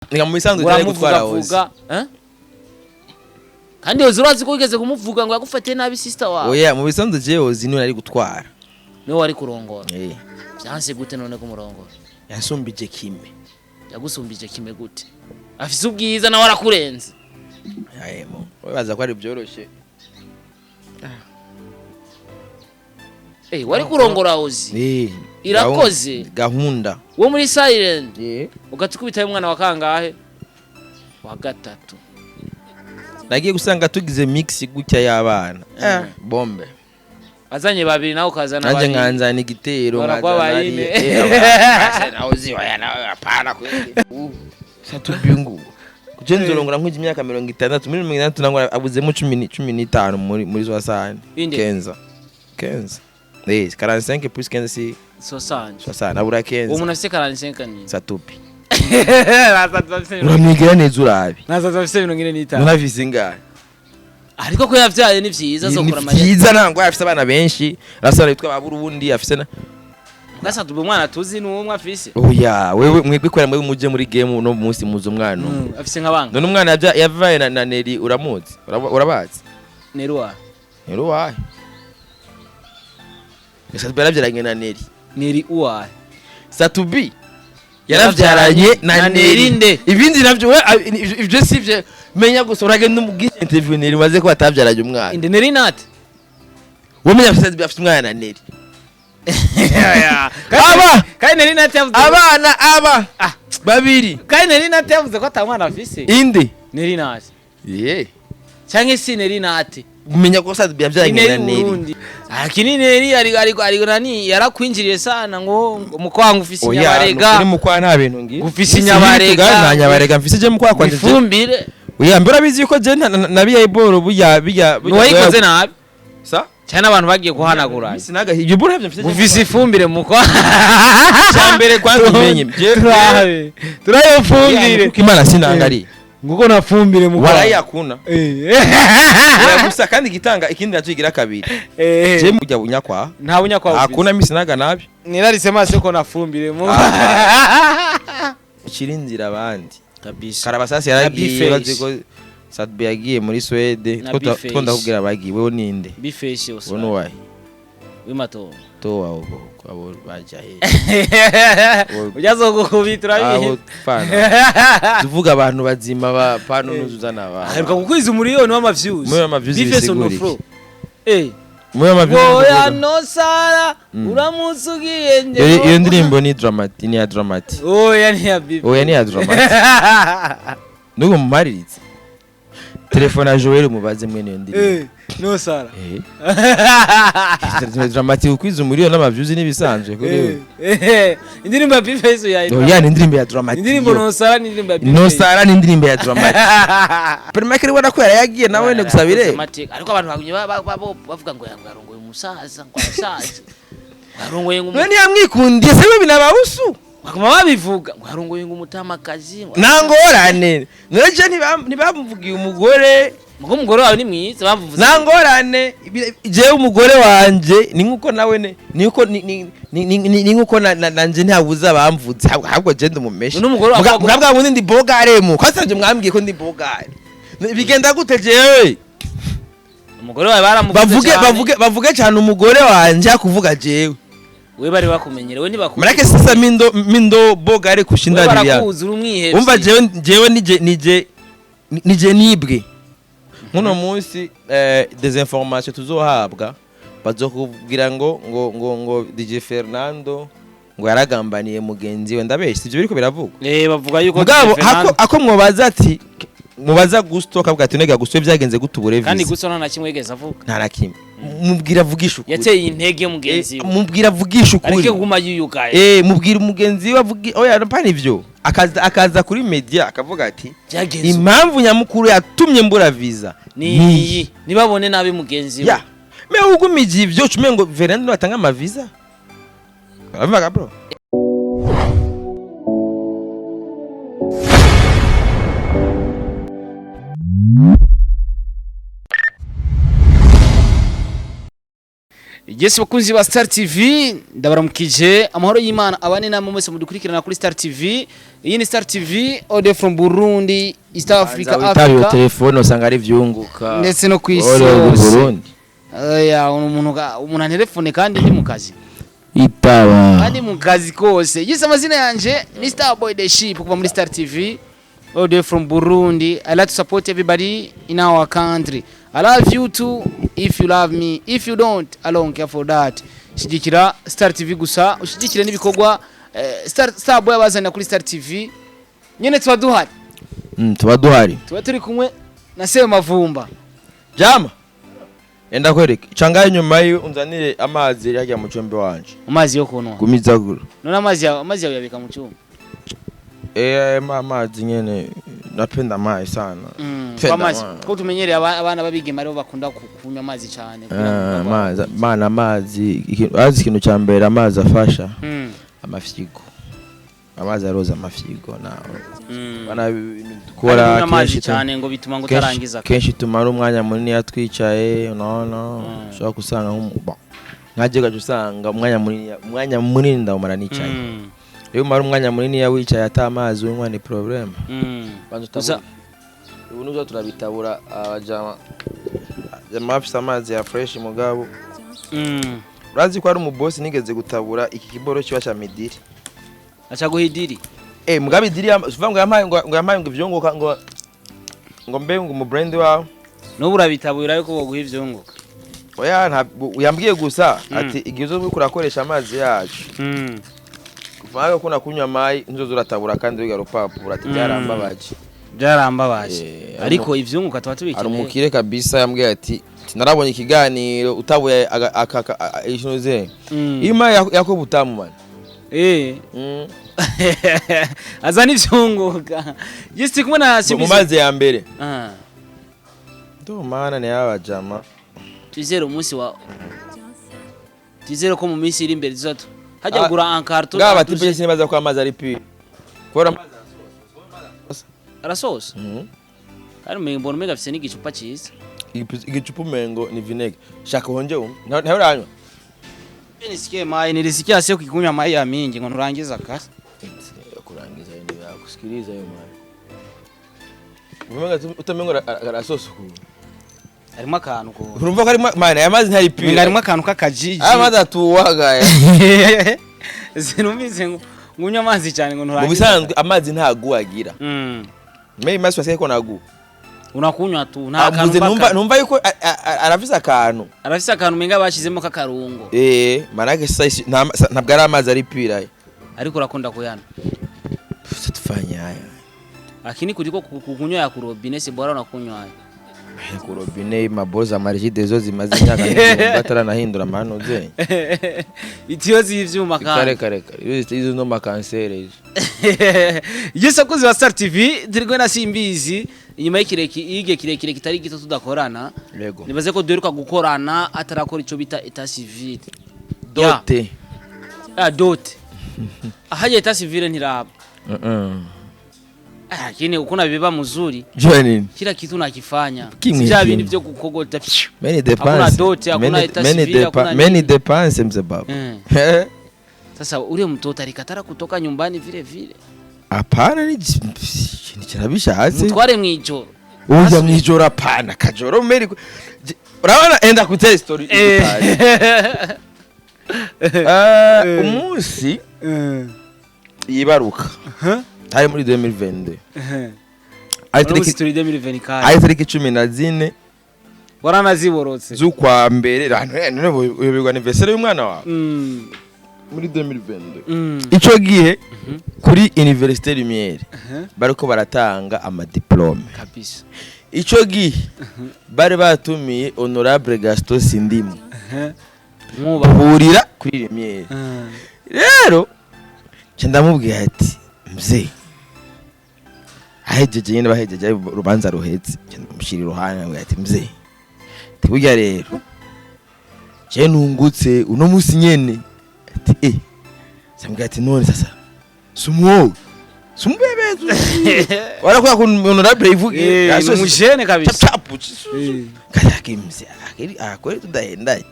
Reka, mu bisanzwe byari gutwara Ozi. Uramuvugavuga, eh? Kandi Ozi urazi ko wigeze kumuvuga ngo yagufatiye nabi sister wawe. Oya, mu bisanzwe jewe Ozi niwe nari gutwara. Niwe wari kurongora? Eh. Byanse gute none kumurongora? Yansumbije kime. Yagusumbije kime gute? Afise ubwiza, nawe arakurenze. Ayemo baza ko ari byoroshe. Eh, wari kurongora Ozi? Eh. Irakoze. Gahunda. Wo muri Silent? Eh. Ugatukubitayo umwana wa kangahe? Wa gatatu. Nagiye gusanga tugize mix gutya y'abana. Eh, bombe. Azanye babiri, nawe ukazana Nanje babiri. nkanzana igitero. Barakwa nkanzana bayine. hariya. Ozi oya, nawe hapana kweli. Satubingu kuje nzorongora nkwije imyaka 60, muri 60 nangwa abuzemo 15 muri soixante. Inde? Kenza kenza, eh, 45 plus 15 si Soixante. Soixante abura Uwo 15. muntu afise 45 ni Satupi uramwigira neza urabe. Nazaza afise 45. Nunafise ingahe? Ariko ko yavyaye ni vyiza, Ni azokura amarira. vyiza, nangwa afise abana benshi, arasara yitwa ba Burundi afise na Gasatu umwana tuzi ni umwe afise. Oya, wewe mwebwe kwera mwebwe muje muri game uno munsi muzi umwana umwe. Afise nk'abanga. None umwana yavaye na Neri uramuzi? Urabazi? Neruwa. Neri wahe? Satubi yaravyaranye na Neri. Neri uwa? Satubi yaravyaranye na Na Neri. Neri nde? Ibindi navyo we, ivyo sivyo menya gusa uragenda umubwire interview Neri maze ko batavyaranye umwana. Inde? Neri nate? Wowe menya afise umwana na Neri. Aba! Kandi Neri nate yavuze Abana aba Ah. babiri. Kandi Neri nate yavuze ko ata mwana afise. Inde? Neri nate. Yeah. Canke si Neri nate? Menya ko Satubi yavyaranye na Neri Neri. Burundi. Lakini Neri ari nani yarakwinjiriye sana ngo mukwanga ufise Oya, inyabarega. nukuri mukwa nta bintu ngira. Ufise inyabarega. Nta nyabarega mfise je mukwa kwanje. Ifumbire. Oya, mbere abizi yuko je nabiya iboro burya bijya. Nuwayikoze nabi. Sa? Cyane abantu bagiye kuhanagura. Sinaga ibyo boro ntabyo mfise. Ufise ifumbire mukwa. Cyambere kwanza umenye. Turabe. Turayo fumbire. Kuko Imana sinangari. Nguko na fumbire mukwa. Warayakuna. Eh. Oya, gusa kandi gitanga ikindi nacyo igira kabiri. Eh. Je mujya bunyakwa. Nta bunyakwa ufise. Hakuna misi naga nabi. Nirarise maso ko na fumbire mu. Kirinzira abandi. Kabisa. Karabasasi Na yaragiye B-Face. bazi ko Sadbi yagiye muri Swede. Na B-Face. Two ndakubwira bagiye wewe ninde? Bifeshe usa. Wowe nuwahe? Wimato. To abo abo baja he? Ujazo gukubita Abo urabizi. fana. Tuvuga abantu bazima ba pano nuzuzana abantu. Aheruka gukwiza umuriyoni w'amaviews. Umuriyoni w'amaviews Bifeshe on the bisigura floor. Eh. Muri amaviews. Oya no Sara uramutse ugiye nje. Iyo ndirimbo ni dramati, ni ya dramati. Oya ni ya Bibi. Oya, ni ya dramati. Nuko mumariritse. Telefone ya Joel mubaze mwene iyo ndirimbo. Eh, no Sara. Eh. Dramati ukwiza umuriyoni n'amaviews n'ibisanzwe kuri we. Eh, indirimbo ya Bifeshe ya. Oya, ni indirimbo ya dramati. Indirimbo no Sara ni indirimbo ya Bifeshe. No Sara ni indirimbo ya dramati. Primakeri ubona ko yarayagiye nawe ne gusabire. Ariko abantu bagumye bavuga ngo yarongoye umusaza, ngo arasaza. Ngo yarongoye ngo None yamwikundiye se we binabahusu? Baguma babivuga ngo yarongoye ngo umutamakazi ngo Nangorane. None je ntibamuvugiye umugore. ngo umugore wawe ni mwiza bavuze. Nangorane jewe umugore wanje ni nkuko nawe ne niko ni nkuko nanje ntabuza bamvuze ahubwo je ndumumeshe. None umugore wawe Muga bwa bundi ndi bogare mu kwasanje mwambwiye ko ndi bogare. Bigenda gute jewe? Umugore wawe baramuvuze Bavuge cyane. bavuge cyane umugore wanje akuvuga jewe. We bari bakumenyere, we ntibakuzi. Marake sasa mindo bogare kushinda We bibia. barakuzi, uri umwihebye. Umva, jewe nije nibwe nkuno munsi desinformation tuzohabwa bazokubwira ngo DJ Fernando ngo yaragambaniye mugenzi we. Ndabeshya? Ivyo biriko biravugwa. Eh, bavuga yuko Mugabo DJ Fernando- ako mwobaza ati mubaza Gusto akavuga ati nega Gusto byagenze gute ubure Kandi visa. gusa nta na kimwe yigeze avuga. Nta na kimwe, mubwira avugisha ukuri. Yateye intege mugenzi Eh, we. mubwira avugisha ukuri. Areke kuguma yiyugaye. Eh, mubwira umugenzi we avugi oya pana ivyo akaza kuri media akavuga ati Byagenze impamvu nyamukuru yatumye mbura visa ni iyi, nibabone nabi mugenzi we. Ya me ugumije ivyo ucumenye ngo Fernando atanga amavisa. Urabivuga bro. Yes, bakunzi ba Star TV, ndabaramukije. Amahoro y'Imana abane namwe mwese mudukurikirana kuri Star TV. Iyi ni Star TV all the from Burundi, East Africa, Witaba iyo Africa telefone usanga ari vyunguka ndetse no ku isi All over yose. Burundi. Oya, umuntu antelefone kandi ndi mu kazi. Itaba. Kandi mu kazi kose. Yes, amazina yanje ni Star Boy the Ship kuva muri Star TV all the way from Burundi. I like to support everybody in our country. I love you too if you love me. If you don't, I don't care for that. Shigikira Star TV gusa, ushigikire n'ibikorwa Star Boy abazanira kuri Star TV. Nyene tuba duhari. Tuba duhari. Tuba turi kumwe na Semavumba. Jama. Enda kwereka. Changaye inyuma yiwe unzanire amazi yajya mu cumbi wanje. Amazi yo kunywa. Gumizagura. None amazi yawe yabika mu cyumba. Amazi nyene napenda amazi sana. Penda Amazi amazi. ko tumenyereye abana babigema aribo bakunda kunywa amazi cyane kugira ngo Amazi, mana amazi, azi ikintu cya mbere amazi afasha amafyigo. Amazi aroza amafyigo nawe. Bana ibintu dukora kunywa amazi kenshi cyane ngo bituma ngo utarangiza. Kenshi tumara umwanya munini yatwicaye, no ushobora gusanga bon, nkaje gaje usanga umwanya munini ndawumara nicaye. Iyo umara umwanya munini wicaye ata amazi unywa ni problème. Banza utabura. Ubu nuzo turabitabura abajama jama bafise amazi ya fresh mugabo. Urazi ko ari umubosi nigeze gutabura iki kiboro kiba ca midiri. Aca guha idiri. Mugabo idiri uvuga ngo yampaye ngo ivyunguka ngo mbe ngo mu brand wawe. N'ubu urabitabura yuko boguha ivyunguka. Oya, ntabwo yambwiye gusa ati igihe uzoba uriko urakoresha amazi yacu, kuva ko kunywa amayi nzoza uratabura kandi wiga rupapuro, ati byarambabaje. Byarambabaje. Ariko ivyunguka tuba Hari tubikeneye. umukire kabisa yambwiye ati narabonye ikiganiro utabuye ishinuze ima Yakobo utamu man. Azana ivyunguka. Yes, kumwe na Mu Simbizi. mazi ya mbere. Ah. Ndo maana ni abajama. Twizere umunsi wa twizere ko mu minsi iri imbere tuzatu hajya Ah, kugura un carton. Ngaba batipe sinibaza ko amazi ari pire kubera amazi Arasosa. Mhm. Kandi umenga mbona umenga afise n'igicupa cyiza. Igicupa umengo ni vinaigre, shaka uhonje umwe ntawe uranywa. Nisikie mai, nilisikia sio kikunywa mai ya mingi ngo nurangiza kasi. Kurangiza hiyo ndio kusikiliza hiyo mara umenga utamengo arasosa ukuntu. Harimo akantu ko Urumva ko ari mana aya mazi ntari pire. umenga harimo akantu k'akajiji. Aya mazi atuwaga aya. Sinumvise ngo ngunywa amazi cyane ngo Mu nurangiza. bisanzwe amazi ntagu agira. Mimi mazi wasiye ko nagu. Unakunywa tu nta kantu Amuze numva mpaka. Numva yuko arafise akantu. Arafise akantu umenga bashizemo k'akarungo. Manake sasa ntabwo ari amazi ari pire aya. Ariko urakunda kuyana. Sasa tufanye haya. Lakini kuliko kukunywa ya kurobine si bora unakunywa haya. Ku robine maboza amarigide zo zimaze imyaka n'igihumbi bataranahindura amanuze. Itiyo z'ivyuma kandi. Kare kare kare izo no makansere izo. Yes, akozi wa Star TV, turi kumwe na Simbizi inyuma y'ikireki igihe kirekire kitari gito tudakorana. Yego. Nibaze ko duheruka gukorana atarakora ico bita état civil. Dote. Ah, dote ahaje état civil ntiraba. Ah, lakini uko nabibeba mzuri. Jua nini? Kila kitu nakifanya. Kimwe Si vya kimwe. bintu vyo kukogota. Many Hakuna dépenses. dote, hakuna état Many civil, hakuna many nini. dépenses mzee baba. Sasa ule mtoto alikatara kutoka nyumbani vile vile. Hapana, ni ikintu kirabishatse. Mutware mwijoro. Uja mwijoro hapana, kajoro meri urabona enda kutera story. Umunsi yibaruka hari muri 2022, ari Uno munsi tariki turi 2024. Ari tariki 14 Waranaziborotse. z'ukwa mbere. None uyoberwa anniversaire y'umwana wawe muri 2022. Ico gihe kuri Université Lumière bariko baratanga amadiplome. Kabisa. Ico gihe bari batumiye honorable Gaston Sindimo. Nkuba. Bahurira kuri Lumière. Rero nca ndamubwira ati mzee, ahejeje nyine bahejeje ari urubanza ruhetse, nca ndamushyira iruhande ndamubwira ati mzee, burya rero je nungutse uno munsi nyene. Ati samubwira ati none sasa sumuwowe sumubebeze warakuya ku honorable ivuge. Ni umujene kabisa. Chapu kayake mzee akiri akweli tudahendaye.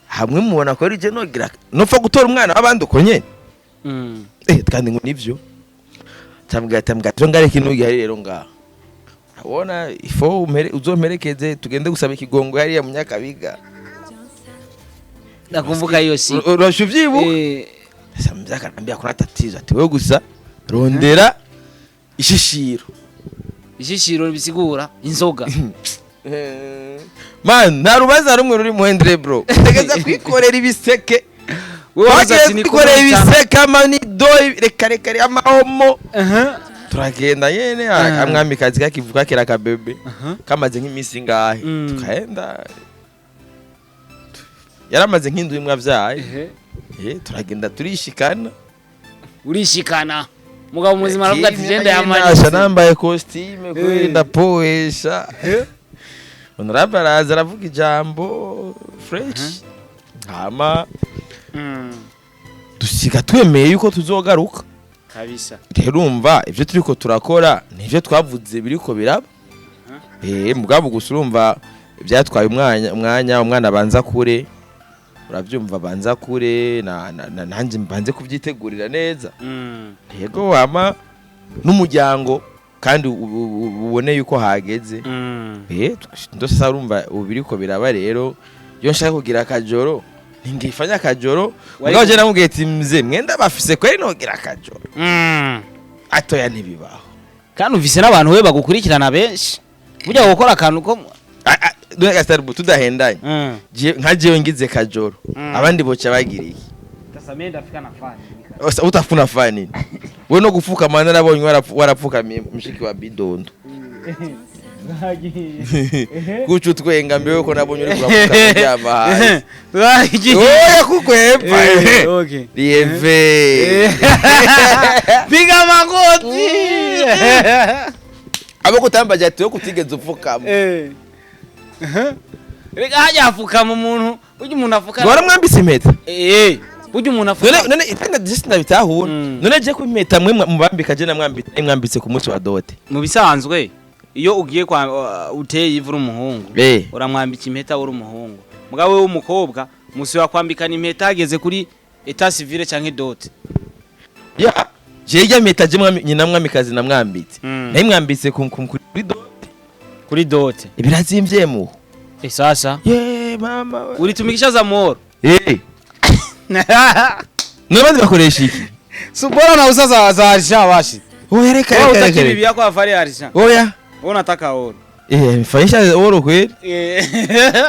Hamwe mubona ko ari je nogira nopfa gutora umwana w'abandi uko nyene? Kandi ngo nivyo. Tambwira, tambwira ati ngare ikintu gihari rero ngaha, urabona ifo umere uzomperekeze tugende gusaba ikigongo hariya mu Nyakabiga. Nakumbuka hiyo siku. Urasha uvyibuka? Sasa mzee akanambia kuna tatizo, ati wewe gusa rondera ishishiro. Ishishiro bisigura inzoga. Man, nta rubanza rumwe ruri muhendre bro, utegeza kwikorera ibiseke. Wewe waza Twagiye ati ni kwikorera kumwe ibiseke, amanido, reka reka reka, amahomo. Turagenda nyene. Akamwamikazi kakivuka kera kabebe kamaze nk'iminsi ingahe. Tukaenda, yaramaze nk'indwi imwe avyaye. Turagenda turishikana. Urishikana, mugabo muzima aravuga ati genda. Nasha Yamanitse. Nambaye costume kweli, ndapoesha. Honorable araza aravuga ijambo fresh, hama dusiga twemeye yuko tuzogaruka. Kabisa. Rero urumva ibyo turiko turakora nivyo twavuze biriko biraba. Mugabo gusa urumva byatwaye umwanya, umwana abanza kure, urabyumva, abanza kure na nanjye mbanze kubyitegurira neza. Yego, wama n'umuryango kandi ubone yuko hageze. Ndose urumva ubu biriko biraba. Rero iyo nshaka kugira akajoro ningifanya akajoro. Mugabo je namubwiye ati mze mwenda bafise kweri nogira akajoro, atoya ntibibaho. Kandi ufise n'abantu we bagukurikirana benshi, burya gukora akantu ko None Gastarbu, tudahendanye, nka jewe ngize kajoro, abandi boca bagira iki? Sasa mimi ndafika nafanya. Utafuna fanya nini we? No gupfukama narabonye warapfukamiye mushiki wa Bidondo kuca utwenga mbere yuko nabonye uri kurapfukama uryama hasi, oya kukwepa. Okay. Lieve. Piga magoti. Abo kutambaje ati wo kutigeze upfukama. Reka hajya afukama umuntu, burya umuntu afukama. Waramwambitse impeta? Burya umuntu afukama. None itanga je sinabitahura. None je ko impeta mwe mubambika, je namwambitse, mwambitse ku munsi wa dote. Mu bisanzwe iyo ugiye kwa uteye ivu uri umuhungu, uramwambika impeta uri umuhungu. Mugabo wewe w'umukobwa musi wakwambikana impeta hageze kuri état civil canke dote. Ya je irya mpeta je nyina mwamikazi namwambitse, naye mwambitse kuri dote. Kuri dote. Ibirazimvye mu Sasa ye mama we. Ulitumikisha za moro. None abandi bakoresha iki? Subora nauza za argent washi. Oya, reka. Wewe Reka, utaki reka, bibi reka. yako avale argent. Oya. Wewe unataka oro. Mfanyisha oro kweli.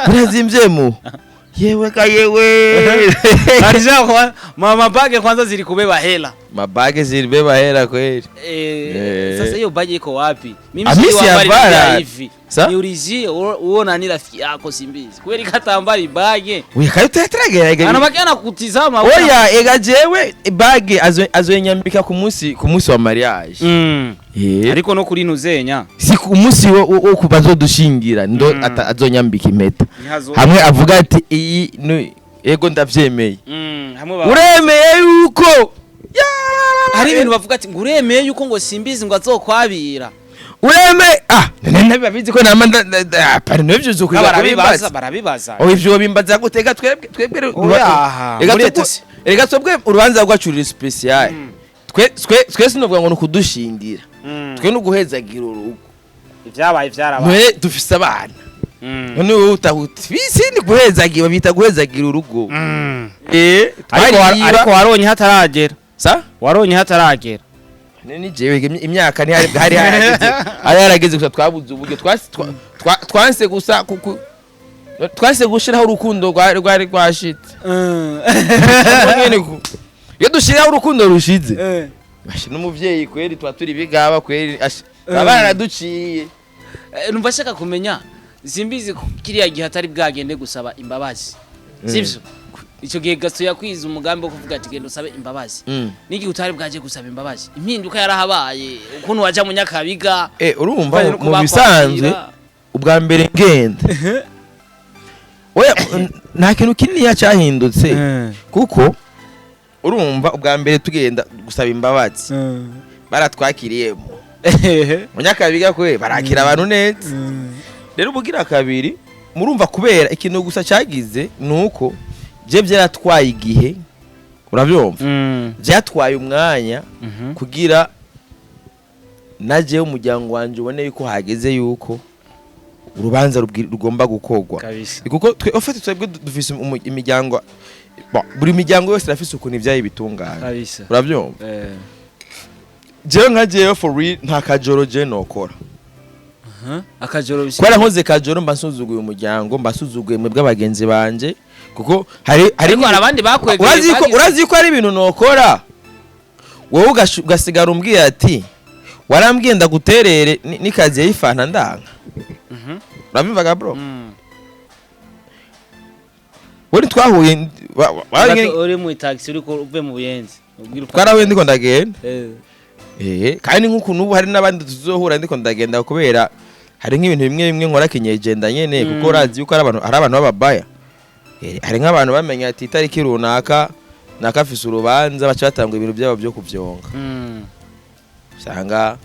Birazimvye mu yewe ka yewe. Argent kwa mama bage kwanza zilikubeba hela. Mabage zilibeba hela kweli. Sasa hiyo baji iko wapi? Mimi Amisi sijui habari ya ya hivi. Sa? Niulizie uona ni rafiki yako Simbizi. Kweli katambali bage. Oya kayo teragerage. Anabaki anakutizama. Oya, ega jewe bage azonyambika ku munsi wa mariage. Ariko no kuri nuzenya. Si ku munsi wo kubazodushingira ndo azonyambika impeta. Nihazo. Hamwe avuga ati iyi ego ndavyemeye. Hamwe ba Uremeye yuko hari ibintu bavuga ati ngo uremeye yuko ngo Simbizi ngo azokwabira. Ureme none nabibabizi ko nama pari nivyo uzo Barabibaza, barabibaza. Oh, ivyo bimbaza gutega twebwe Oya, reka muri reka twebwe urubanza rwacu ruri spécial. Twe sinovuga ngo ni ukudushingira, twe no guhezagira urugo. Ibyabaye byarabaye. None dufise abana. None wowe utahuta bisi ni guhezagira, bita guhezagira urugo. Ariko Twariba. Waronye hataragera. Sa? Waronye hataragera. Ni jewe imyaka ntihari hari harageze, hari harageze, gusa twabuze uburyo, twanse gusa twanse gushiraho urukundo rwari rwashitse. Nyene iyo dushiraho urukundo rushize. Asha n'umuvyeyi kweri tuba turi bigaba kweri, asha baba baraduciye. Numva ashaka kumenya Simbizi ko kiriya gihe atari bwagende gusaba imbabazi, sivyo? Icyo gihe Gaso yakwiza umugambi wo kuvuga ati genda usabe imbabazi. N'igihe utari bwaje gusaba imbabazi, impinduka yarahabaye ukuntu waja mu Nyakabiga. Urumva Bajya no mu bisanzwe kubakwakira. Ubwa mbere ngenda, oya, nta kintu kininiya cyahindutse, kuko urumva ubwa mbere tugenda gusaba imbabazi baratwakiriyemo mu Nyakabiga kwe barakira abantu neza. Rero ubugira kabiri murumva kubera ikintu gusa cyagize ni uko Je byaratwaye igihe, urabyumva? Mm. Byatwaye umwanya kugira najeyo umuryango wanje ubone yuko hageze yuko urubanza rugomba gukorwa. Kuko twe ufite, twebwe dufise imiryango, bon, buri miryango yose irafise ukuntu ivyayo bitunganya. Urabyumva? Eh. Jewe nka jewe, for real, nta kajoro je nokora. Akajoro bisi. Kubera nkoze kajoro mba nsuzuguye umuryango, mba nsuzuguye mwebwe abagenzi banje, kuko hari Ariko hari abandi bakwegeye. Urazi ko urazi ko hari ibintu nokora wowe ugasigara umbwira ati warambwiye ndaguterere n'ikaziye y'ifanta ndanga. Urabyumvaga, bro? Mm. We ntitwahuye Uri mu taxi, uri uvuye mu Buyenzi. Ubwira uko. Twarahuye ndiko ndagenda. Eh. Kandi nk'ukuntu ubu hari n'abandi tuzohura ndiko ndagenda, kubera hari nk'ibintu bimwe bimwe nkora kinyegenda nyene, kuko urazi yuko hari abantu b'ababaya. Hari nk'abantu bamenya ati itariki runaka nakafise urubanza, baca batanga ibintu byabo byo kuvyonga. Usanga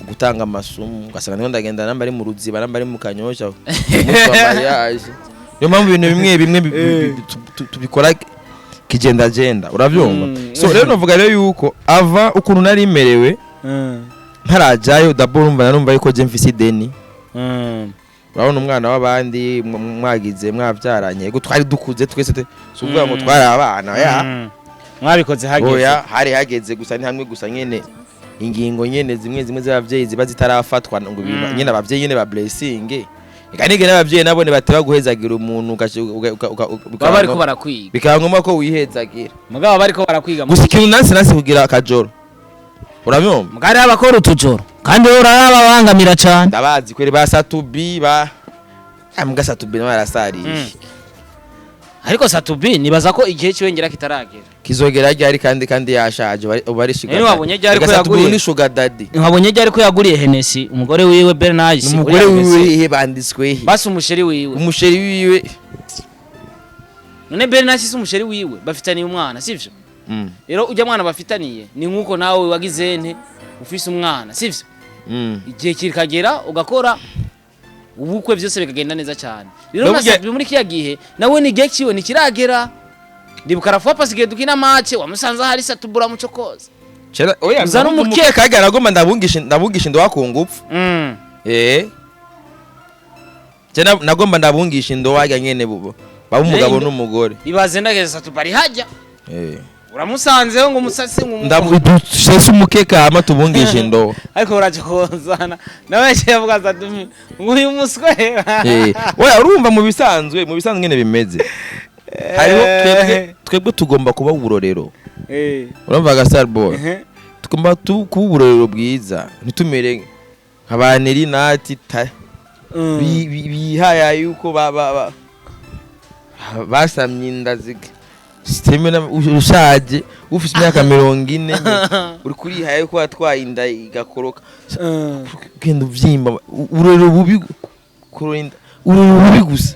gutanga amasumu, ugasanga ndiko ndagenda namba ari mu Ruziba, namba ari mu Kanyosha umunsi wa mariage. Niyo mpamvu ibintu bimwe bimwe tubikora kigendagenda, urabyumva? Mm. So rero novuga rero yuko ava ukuntu nari merewe ntarajayo, d'abord urumva narumva yuko je mfise ideni. Urabona umwana w'abandi mwagize mwabyaranye, yego twari dukuze twese, si ukuvuga ngo twari abana ya. Mwabikoze hageze. Oya, hari hageze gusa, ni hamwe gusa nyene ingingo nyene zimwe zimwe z'abavyeyi ziba zitarafatwa ngo ibintu nyene abavyeyi nyene ba blessing. Eka nige n'abavyeyi nabo bateba guhezagira umuntu Baba bariko barakwiga. Bikaba ngombwa ko wihezagira. Mugabo bariko barakwiga. Gusa ikintu nansi kugira akajoro, urabyumva? Mugari abakora utujoro kandi wowe urababangamira cane. Ndabazi kweri, ba Satubi, ba ambwa Satubi nawe arasariye. Ariko Satubi nibaza ko igihe ciwe ngira kitaragera. Kizogera ryari kandi yashaje? Ubu ari sugar Rero daddy. wabonye ryari Reka ko Satubi yaguriye? ni sugar daddy. Wabonye ryari ko yaguriye Hennessy umugore wiwe Bernard? Umugore wiwe he? Banditswe he? Basi umusheri wiwe. Umusheri wiwe. None Bernard si umusheri wiwe? Bafitaniye umwana, sivyo? Mm. Rero ujya mwana bafitaniye ni nkuko nawe wagize nte ufise umwana, sivyo? Mm. Igihe kikagera ugakora ubukwe, byose bikagenda neza cyane. Rero No, na burya- Satubi muri kiya gihe nawe ni igihe kiwe ntikiragera. Ndibuka rafuwa pasigaye dukina match, wamusanze ahari Satubura mucokoza. Chera oya. Uzana Uzana umukeka kagara agomba ndabungisha indowa ku ngufu. Chera nagomba ndabungisha indowa ya nyene bubo baba umugabo n'umugore. Ibaze ndageze Satuba ari hajya. Uramusanzeho ngo umusasi ngo Ndabushese umukeka hama tubungisha indowa. Ariko uraje kozana nawe yaciye avuga Satubi ngo uyu muswe. Oya, urumva mu bisanzwe nyene bimeze, hariho twebwe tugomba kuba uburorero. Urumva ga Starboy? Tugomba kuba uburorero bwiza, ntitumere nka ba Nerinati bihaya yuko basamye inda ziga siteme ushaje, ufite imyaka 40, uri kurihaya yuko watwaye inda igakoroka, ugenda uvyimba. Uburorero bubi, kurora inda, uburorero bubi gusa.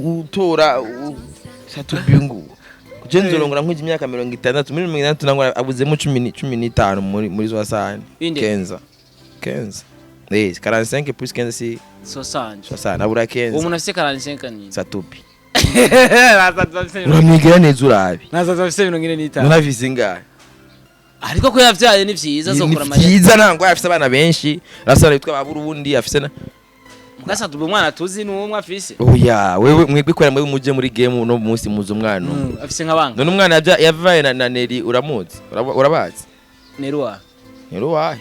Utora Satubingu je nzorongora nkwije imyaka 60, muri 60 nangwa abuzemo 15 muri soixante. Inde? Kenza 15, 45 plus 15 si Soixante. 60, abura Uwo 15. muntu afise 45 ni Satubi uramwegera neza urabe. Nazaza afise 45. None afise ingahe? Ariko ko yavyaye ni vyiza, Ni azokora amarira. vyiza, nangwa afise abana benshi, arasara bitwa ba Burundi afise na Mugasatubi umwana tuzi ni umwe afise. Oya, wewe mwebwe kwera mwebwe muje muri game no munsi muzi umwana umwe. Afise nk'abanga. None umwana yavaye na Neri uramuzi? Urabazi? Neruwa? Neri uwahe?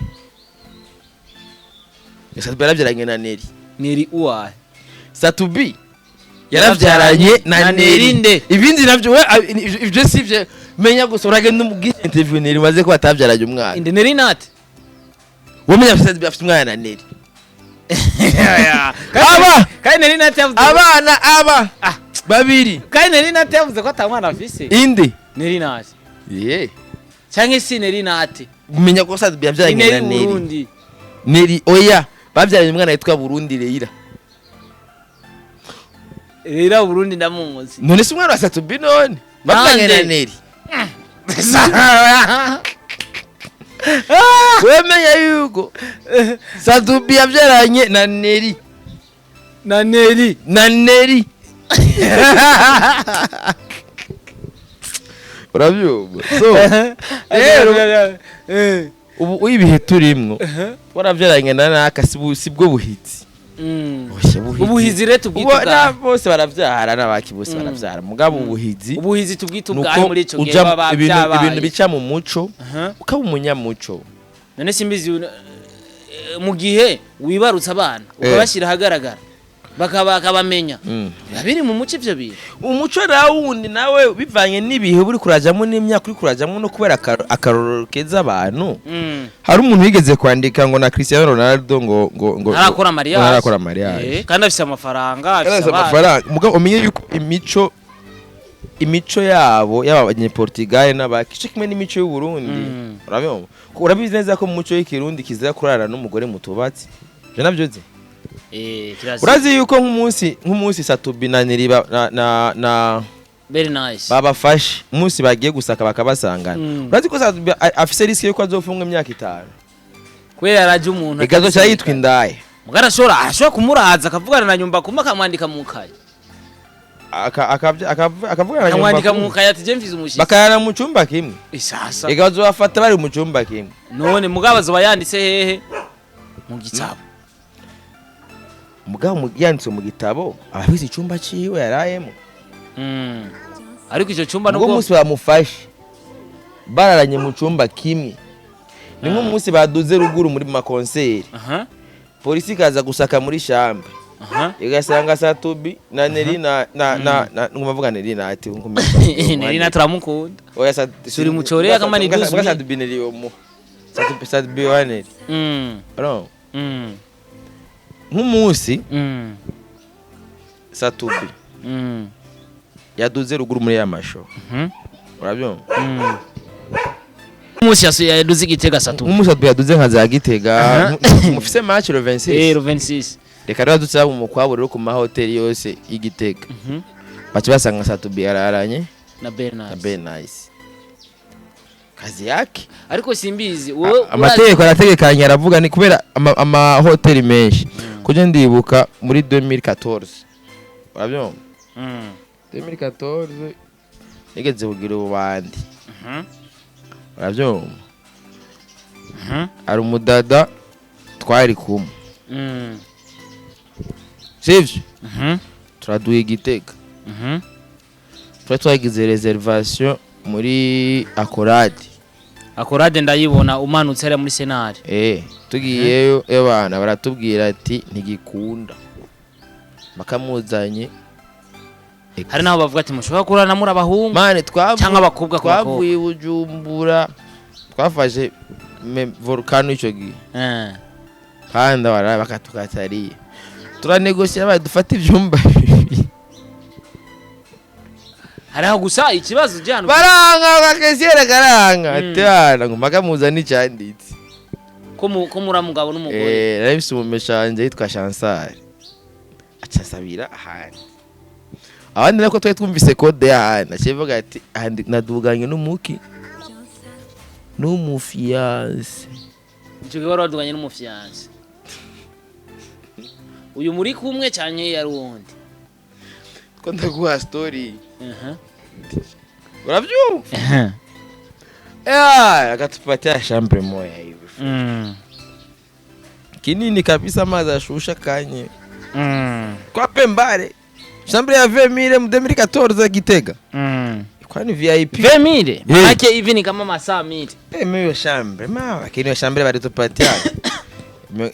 Satubi yarabyaranye na Neri. Neri uwahe? Satubi yarabyaranye na Na Neri Neri. nde? Ibindi navyo ibyo sivyo menya, gusa uragenda umubwire interview Neri maze ko batabyaranye umwana. Inde? Neri nate? Wowe menya afise umwana na Neri. Aba! Kandi Neri nate yavuze Abana aba Ah. babiri. Kandi Neri nate yavuze ko ata mwana afise. Inde? Neri nate? Ye. Canke si Neri nate? Menya ko Satubi Ni yabyaranye na Neri Neri. Burundi. Neri, oya, babyaranye umwana yitwa Burundi Leila. Rero Burundi ndamuzi. None se umwana wa Satubi none babyaranye na Nande? Neri? Wemenya yuko Satubi yabyaranye na Neri. Na Neri. Na Neri. Urabyumva? So rero ubu ibihe turimwo, warabyaranye na naka, si bwo buhizi. Oya, buhizi. Ubuhizi rero tubwite Ubu- ubwahe? Bose baravyara, n'abaki bose baravyara, mugabo ubuhizi Ubuhizi tubwite ubwahe nuko muri ico gihe uja baba ibintu byabaye? ibintu bica mu muco, ukaba umunyamuco. None simbizi, mu gihe wibarutse abana ukabashyira ahagaragara, bakabamenya, biba biri mu muco ivyo bintu? Umuco nawe wundi nawe bivanye n'ibihe uri kurajamo n'imyaka uri kurajamo, no kubera akarorero keza abantu. Hari umuntu wigeze kwandika ngo na Cristiano Ronaldo ngo Ntarakora mariage. Ntarakora mariage. Kandi afise amafaranga, afise Yarafise abana. amafaranga, mugabo umenye yuko imico yabo y'abanyeportugal n'abaki cyo kimwe n'imico y'u Burundi. Urabibona? Urabizi neza ko mu muco w'ikirundi kizira kurara n'umugore mu tubatsi. Ivyo navyo uzi? Kirazira. Urazi yuko nk'umunsi Satubi na Neriba na Very nice. babafashe, umunsi bagiye gusaka bakabasangana, urazi ko Satubi afise risque yuko azofungwa imyaka 5? Kubera yaraje umuntu Ikazoca yitwa indaya. Mugara ashobora kumuraza, akavugana na nyumba kuma, akamwandika mu kaye. Akavugana na Akamwandika nyumba mu kaye ati: "Je mfise umushitsi." Bakarara mu cumba kimwe. Sasa. Ikazobafata bari mu cumba kimwe. None mugabo azoba yanditse hehe? Mu gitabo. Mugabo yanditse mu gitabo, aba afise icumba ciwe yarayemo. Ariko ico cumba Ubwo nubwo munsi bamufashe bararanye mu cumba kimwe, ni nk'umunsi baduze ruguru muri ma concert, polisi ikaza gusaka muri chambre, igasanga Satubi na Neri na nguma mvuga Neri na ati Neri na turamukunda. Oya, Suri muchorea kama ni dusu Mga Satubi Neri yomu Satubi wa Neri. No. Nk'umunsi Satubi yaduze ruguru muri ya masho, urabyumva? Umunsi yaduze Igitega Satubi. Nk'umunsi Satubi yaduze nka za Gitega, mufise match le 26. 26. Reka rero dutse mu mukwabo rero ku mahoteli yose y'Igitega, baca basanga Satubi yararanye na na Bernard. Ben Nice, kazi yake. Ariko simbizi wowe. Amategeko arategekanye, aravuga ni kubera amahoteli menshi kuko ndibuka muri 2014, urabyumva? 2014 nigeze kugira ububandi, urabyumva? Hari umudada twari kumwe, sivyo? Turaduha Igitega, twari twagize réservation muri Akorade. Akorade ndayibona umanutse hariya muri senari. Tugiyeyo ebana baratubwira ati ntigikunda bakamuzanye. Hari n'aho bavuga ati mushobora kurana muri abahungu mane cyangwa abakobwa ku bakobwa. Twavuye i Bujumbura, twafashe volcano ico gihe, kandi bara bakatukatariye, turanegosiya badufata ivyumba bibiri. Hari aho gusa ikibazo jyana. Baranga, ba caissière karanga ati bana ngo mpaka muzane icanditse ko muri mugabo n'umugore. Nari mfise umumesha wanje yitwa Chansar, aca asabira ahandi, abandi nako twari twumvise code y'ahandi, aciye avuga ati ahandi naduganye n'umuki n'umu fiancé. Icyo gihe wari waduganye n'umu fiancé uyu muri kumwe cyane yari uwundi? Ko ndaguha story. Uravyumva? Akatupatia chambre moya hivi kinini kabisa, amazi ashusha kanye kwa pembare, chambre ya 20,000 mu 2014 Gitega, kwani VIP. 20,000, manake hivi ni kama masaa mili. Hiyo chambre ma, lakini hiyo chambre balitupatia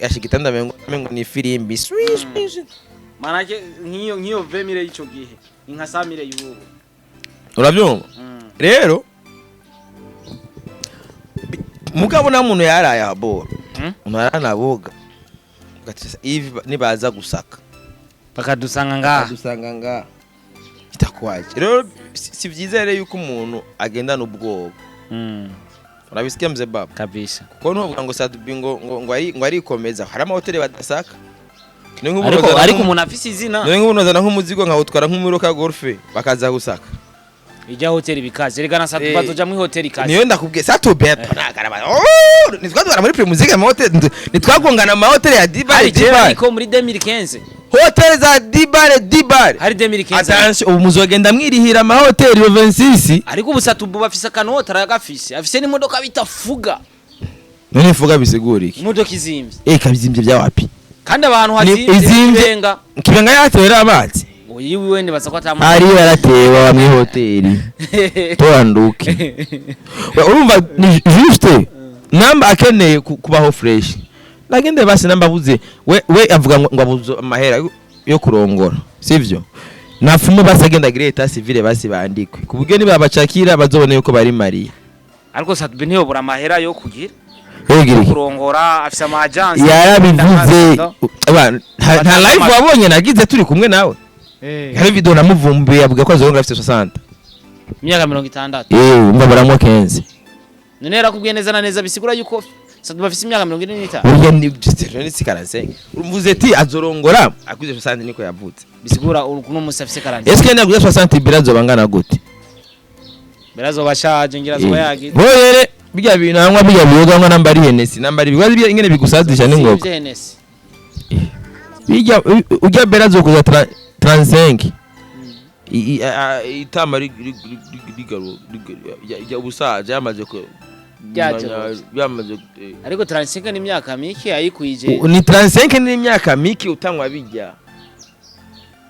ashikitanda mengo ni firimbi. Swi, swi, swi. Manake nk'iyo 20,000 y'ico gihe ni nka 100,000 y'ubu. Urabyumva rero, mugabo nta muntu yaraye abora, umuntu yaranaboga. Ugati hivi nibaza gusaka bakadusanga ngaha. Dusanga ngaha itakuwaje. Rero si vyiza rero yuko umuntu agendana ubwoba. Urabisikia mzee baba? Kabisa. Kuko ntuvuga ngo Satubi ngo arikomeza, hari amahoteli badasaka. Ni nk'ubu Ariko nozana ariko umuntu afise izina. Ni nk'ubu nozana nk'umuzigo nkawutwara nk'umuroka golfe, bakaza gusaka. Ijya hoteli bikaze rega na Satubi bazoja muri hoteli ikaze. Niyo ndakubwiye, Satubi nagara oh nitwadwara muri Primusic amahoteli, nitwagongana amahoteli ya Dubai. Hari kera Dubai. ariko muri 2015. Hoteli za dibare dibare. Hari 2015. Attention, ubu muzogenda mwirihira amahoteli yo 26. Ariko ubu Satubu bafise akanota, aragafise, afise n'imodoka bita Fuga. None Fuga bisigura iki? Imodoka izimvye. Eh, kabizimvye bya wapi? Kandi abantu hazimvye. Izimvye. Kibenga. Kibenga yatera amazi. Ngo yiwiwe, nibaza ko atama. Ari baratewe bamwe hoteli toranduke. We, urumva ni juste namba akeneye kubaho fresh, nagende basi. Namba abuze, we avuga ngo abuze amahera yo kurongora, sivyo? Nafume basi, agenda agire état civil basi, bandikwe ku buryo nibabacakira bazobone yuko bari mariés. Ariko Satubu ntiyobora amahera yo kugira Yogira iki? kurongora, afise ama agence. Yarabivuze. Aba, nta live wabonye nagize turi kumwe nawe? Hari video namuvumbuye avuga ko azorongora afite 60. Imyaka 60. Eh, umva baramwa 15. None yarakubwiye neza na neza, bisigura yuko Satubu afise imyaka 45. Burya ni ni 45. Mvuze ati azorongora akuze 60, niko yavutse. Bisigura kuno musi afise 40. Eske naguze 60 birazo bangana gute? Berazoba ashaje, ngira azoba yagize. Boyere bijya bintu anywa, bijya biyoga anywa, namba ari Hennessy, namba ari bibaza ingene bigusadisha n'ingoga. Sivye Hennessy. Bijya ujya berazo kuza 35. Itama rigaru ubusaza yamaze ko Byaje. Yamaze. Ariko 35 ni imyaka mike ayikwije. Ni 35 ni imyaka mike utanywa bijya.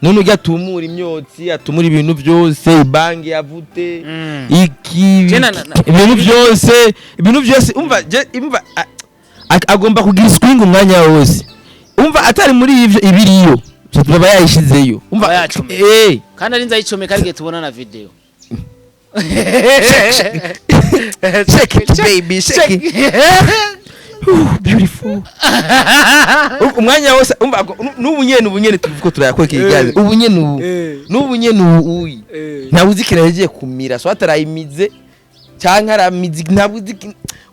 None ujya atumura imyotsi, atumura ibintu byose, ibangi yavute, iki Je ibintu byose, ibintu byose. Umva umva, agomba kugira swing umwanya wose. Umva, atari muri ivyo ibiriyo baba yayishizeyo, umva. Aba yacomeka. Eh. Kandi ari nzayicomeka, ariko tubona na video. Shake it, baby, shake it. Beautiful. Umwanya wose umva n'ubu nyene, ubu nyene tuvuga turayakora ikiganiro, ubu nyene, ubu n'ubu nyene, ubu uyi ntawe uzi ikintu yagiye kumira, so atarayimize canke aramize, ntabwo uzi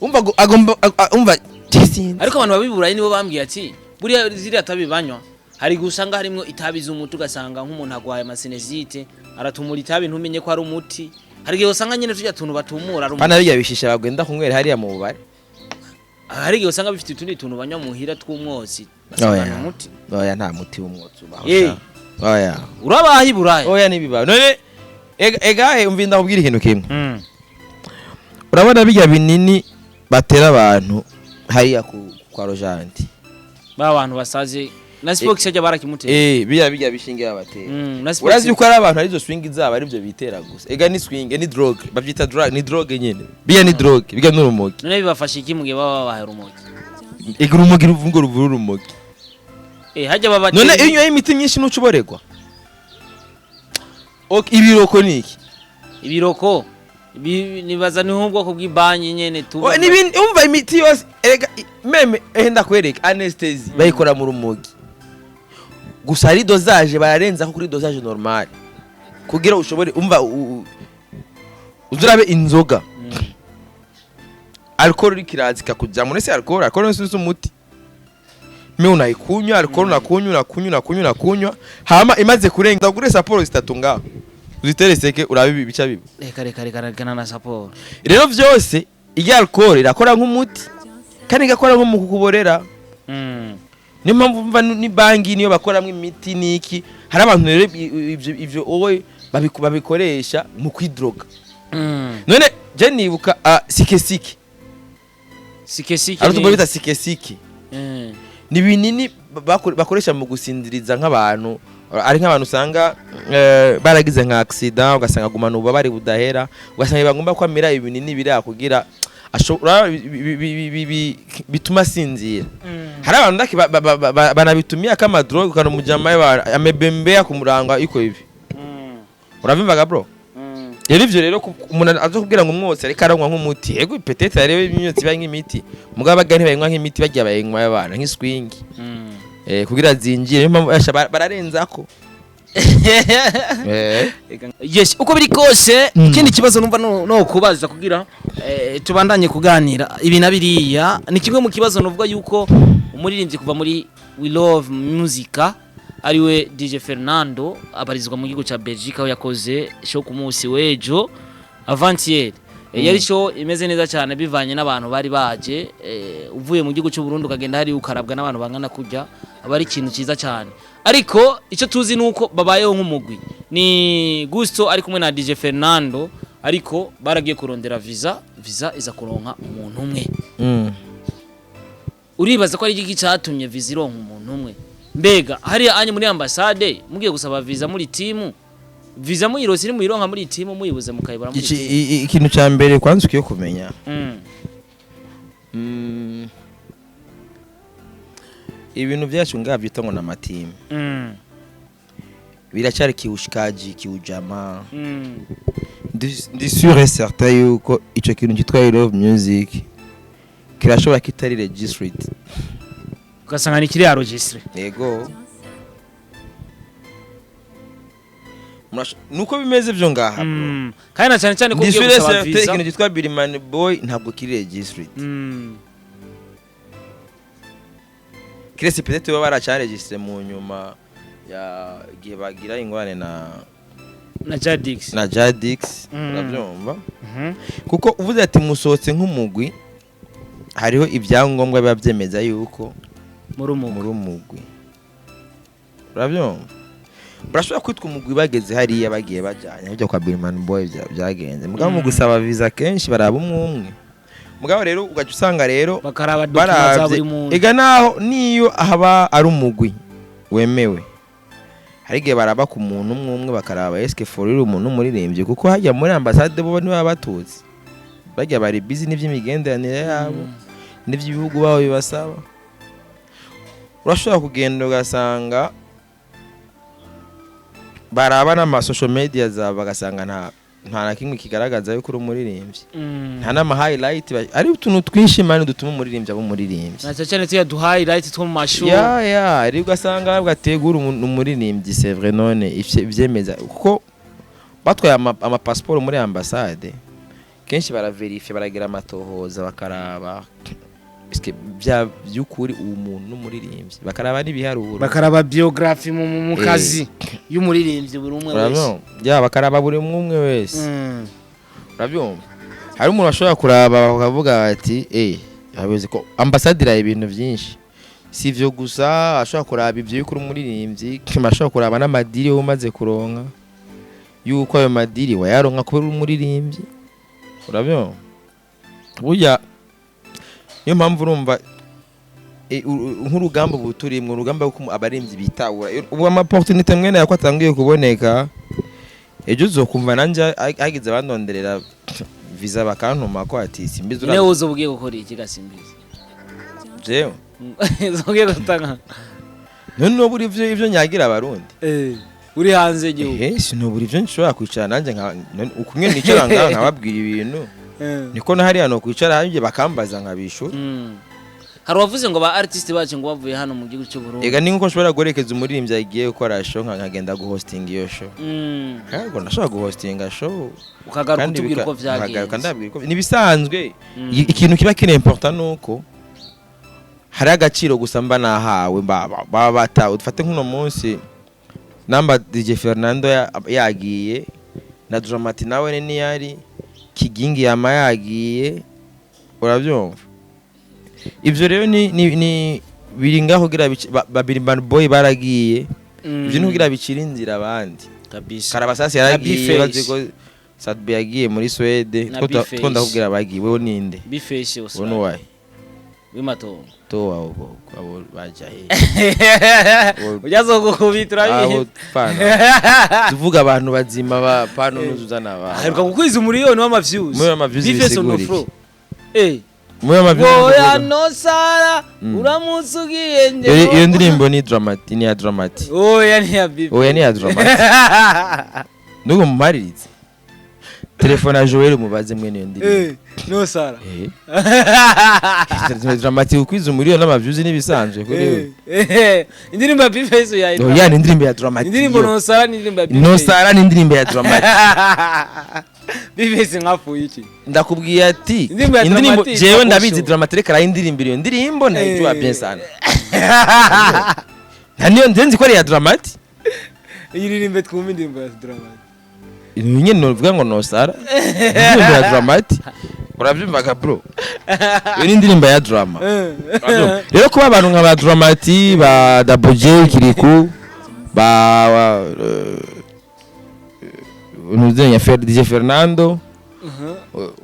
umva agomba umva sinzi. Ariko abantu babiburayi nibo bambwiye ati buriya ziriya tabi banywa, hari igihe usanga harimwo itabi z'umuti, ugasanga nk'umuntu agwaye ama sinusite aratumura itabi ntumenye ko ari umuti. Hari igihe usanga nyine tujya tuntu batumura ari umuti. Pana bijya bishisha bagenda kunywera hariya mu bubare. Hari igihe usanga bifite utundi tuntu banywa muhira tw'umwotsi, ugasanga Oya. ni umuti. Oya, nta muti w'umwotsi ubaho. Eh. Sha. Oya. Urabaha i Buraya? Oya, nibibaho. None egahe, umva, ndakubwira ikintu kimwe. Urabona bijya binini batera abantu hariya kwa Rojanti? Ba bantu basaze na Spox ajya barakimutera. Eh, bijya bishinge babatera. Na Spox. Urazi yuko ari abantu arizo swing zabo, aribyo bitera gusa. Ega ni swing, ni drogue, babyita drug, ni drogue nyene. Bijya ni drogue, bijya n'urumogi. None bibafasha iki mu gihe baba babahaye urumogi? Ega urumogi ruvungo ruvura urumogi. Eh, hajya baba. None iyo unyoye imiti myinshi ntuca uboregwa? Ok, ibiroko ni iki? Ibiroko nibaza ni nk'ubwoko bw'ibanki nyene tu. Oh, n'ibindi, umva, imiti yose erega même eh, ndakwereka anesthésie bayikora mu rumogi. Gusa hari dosage bararenza ko kuri dosage normale kugira ushobore, umva, uzurabe inzoga, alcohol iriko ikakujamo. Nese alcohol si umuti? Me unaikunywa alcohol, unakunywa, unakunywa, unakunywa, unakunywa, hama imaze kurenga ugure Sapporo zitatu ngaho uzitere seke, urabe ibica bibi. Reka, reka, reka, reka na Sapporo. Rero vyose, iyo alcohol irakora nk'umuti kandi igakora nko mu kukuborera. Niyo mpamvu mva ni bangi niyo bakoramo imiti niki. Hari abantu rero ivyo wowe babikoresha mu kwidroga. None je nibuka sike sike. Sike sike. Ari tubwo bita sike sike. Ni binini bakoresha mu gusinziriza nk'abantu, ari nk'abantu usanga baragize nka accident, ugasanga agumana ububabare budahera, ugasanga bagomba kwamira ibinini biriya kugira ashobora bituma asinzira. Hari abantu ndaki banabitumia kama drogue, kana mujama amebembea kumuranga iko hivi. Uravimvaga, bro? Rero ivyo rero umuntu aza kubwira ngo umwotsi ariko aranywa nk'umuti, yego, peut-être rero imyotsi iba nk'imiti, mugabo baga ntibayinywa nk'imiti, bagiye bayinywa y'abana nk'iswingi, kugira zinjire. Niyo mpamvu asha bararenzako. Yes, uko biri kose, ikindi kibazo numva no kubaza kugira tubandanye kuganira ibi na biriya, ni kimwe mu kibazo nuvuga yuko umuririmbyi kuva muri We Love Musica ariwe DJ Fernando, abarizwa mu gihugu ca Belgique, aho yakoze show ku munsi w'ejo avant-hier. Yari show imeze neza cyane bivanye n'abantu bari baje. Uvuye mu gihugu cy'u Burundi ukagenda hari ukarabwa n'abantu bangana kujya, aba ari ikintu cyiza cyane. Ariko icyo tuzi nuko babayeho nk'umugwi, ni Gusto ari kumwe na DJ Fernando, ariko baragiye kurondera visa, visa iza kuronka umuntu umwe. Uribaza ko ari igiki cyatumye visa ironka umuntu umwe? Mbega hariya anye muri ambasade mugiye gusaba visa muri timu, visa muyirose ni muyironka muri timu, muyibuze mukayibura muri timu? Ikintu cya mbere kwanza ukwiye kumenya, ibintu byacu ngaha byitwa ngo ni amatimu, biracyari kiushikaji, kiujamaa. Ndi sûr et certain yuko ico kintu cyitwa I Love Music kirashobora kitari registered. Ugasanga ni kiriya registre. Yego. Nuko bimeze byo ngaha, bro. Kandi na cyane cyane ko Ndi ugiye sûr et gusaba certain visa. ikintu cyitwa Birimani Boy ntabwo kiri registered. Kiretse peut-être baba baracaregistre mu nyuma ya igihe bagira ingorane na Na Jadix. na Jadix. Urabyumva? Kuko uvuze ati musohotse nk'umugwi, hariho ibyangombwa biba byemeza yuko muri umugwi. Muri umugwi, urabyumva? Barashobora kwitwa umugwi bageze hariya bagiye bajyanye bijya kwa Birimani Boy byagenze. Mugabo mu gusaba visa kenshi baraba umwe umwe. Mugabo rero ugaca usanga rero bakaraba documents za baravye buri muntu. Ega naho niyo haba ari umugwi wemewe, hari igihe baraba ku muntu umwe umwe, bakaraba eske for real umuntu umuririmbyi, kuko hajya muri ambasade bo niba batutsi bajya bari busy n'iby'imigenderanire yabo n'iby'ibihugu babo bibasaba. Urashobora kugenda ugasanga baraba n'ama social media zabo, bagasanga nta na kimwe kigaragaza yuko uri umuririmbyi, nta n'ama highlight ari utuntu twinshi man dutuma umuririmbyi aba umuririmbyi. Na cyane cyane tuya duhaye light two mu mashuri. Ya, ari ugasanga bategura umuririmbyi, c'est vrai. None ivyo vyemeza kuko batwaye ama passport muri ambassade, kenshi baraverifye, baragira amatohoza, bakaraba eske bya by'ukuri uwo muntu n'umuririmbyi, bakaraba n'ibiharuro. Bakaraba biography mu kazi y'umuririmbyi buri umwe wese. Urabyumva? Ya, bakaraba buri umwe umwe wese. Urabyumva, hari umuntu bashobora kuraba bakavuga bati abazi ko ambasade iraba ibintu byinshi, si ivyo gusa. Ashobora kuraba ivyo yuko uri umuririmbyi, ashobora kuraba n'amadiri wowe umaze kuronka, yuko ayo madiri wayaronka kubera uri umuririmbyi. Urabyumva? Burya niyo mpamvu urumva nk'urugamba ubu turimwo, urugamba rw'uko abaririmbyi bitahura ubu, ama opportunité mwene yako atangiye kuboneka. Ejo uzokumva nanje hagize abandonderera visa bakantuma ko ati simbizi. Ne uzo ugiye gukora iki gasimbizi? Jewe? Ugiye gutanga. None nobura ivyo nyagira abarundi? Uri hanze y'igihugu. Sinobura ivyo nshobora kwicara nanjye nka none ukumwe nicara ngaha nkababwira ibintu, niko na hariya no kwicara hanjye bakambaza nkabishura. Hari uwavuze ngo ba artiste bacu ngo bavuye hano mu gihugu cy'u Burundi. Ega ni nkuko nshobora guherekeza umuririmbyi agiye gukora show, nkagenda guhostinga iyo show. Ntabwo ndashobora guhostinga show. Ukagaruka Kandi utubwira uko nkagaruka vyagenze. ndabwira uko nibisanzwe. Ikintu kiba kiri important nuko hari agaciro gusa mba nahawe, baba batawe. Dufate nk'uno munsi namba DJ Fernando yagiye na Dramati nawe niyari Kigingi yama yagiye, urabyumva? Ivyo rero ni biri ngaho kugira babiri Bad Boy baragiye. Ivyo ni kugira bicira inzira abandi. Kabisa. Karabasasi yaragiye. B-Face. Bazi ko Sadbi yagiye muri Swede. Na B-Face. Two ndakubwira bagiye, wewe ninde? Bifeshe Wowe usura. nuwahe? W'imatongo. To abo baja he? Ujazo gukubita Abo urabizi. pana tuvuga abantu bazima ba pano nuzuzana aba Aheruka gukwiza umuriyoni w'ama views. Muri ama views Bifeshe on the bisigura floor. iki? Muri ama views Oya bisigura- no Sara, uramutse ugiye nje. Iyo ndirimbo ni Dramati, ni ya Dramati. Oya, ni ya Bife. Oya, ni ya Dramati. Nuko mumariritse telefone ya Joel mubaze mwene iyo ndirimbo. No Sara. Dramati ukwiza umuriyoni n'ama views n'ibisanzwe kuri we. Indirimbo ya Bifeshe ya. Oya, ni indirimbo ya Dramati. Indirimbo iyo. no Sara ni indirimbo ya Bifeshe. No Sara ni indirimbo ya Dramati. Bifeshe nkapfuye iki? Ndakubwiye ati Indirimbo ya indirimbo Dramati jewe yitwa ndabizi. Kosho. Dramati reka arayindirimba iyo ndirimbo, ndayijua bien sana. Nta niyo nzi ko ari iya Dramati. Iyi ririmbe twumve indirimbo ya Dramati. Nyine novuga ngo nosara indirimbo ya Dramati, urabyumvaga bro, iyo ni indirimbo ya Drama. Urabyumva? Rero kuba abantu nka ba Dramati, ba Double J, Kiriku, ba ntuzenya DJ Fernando,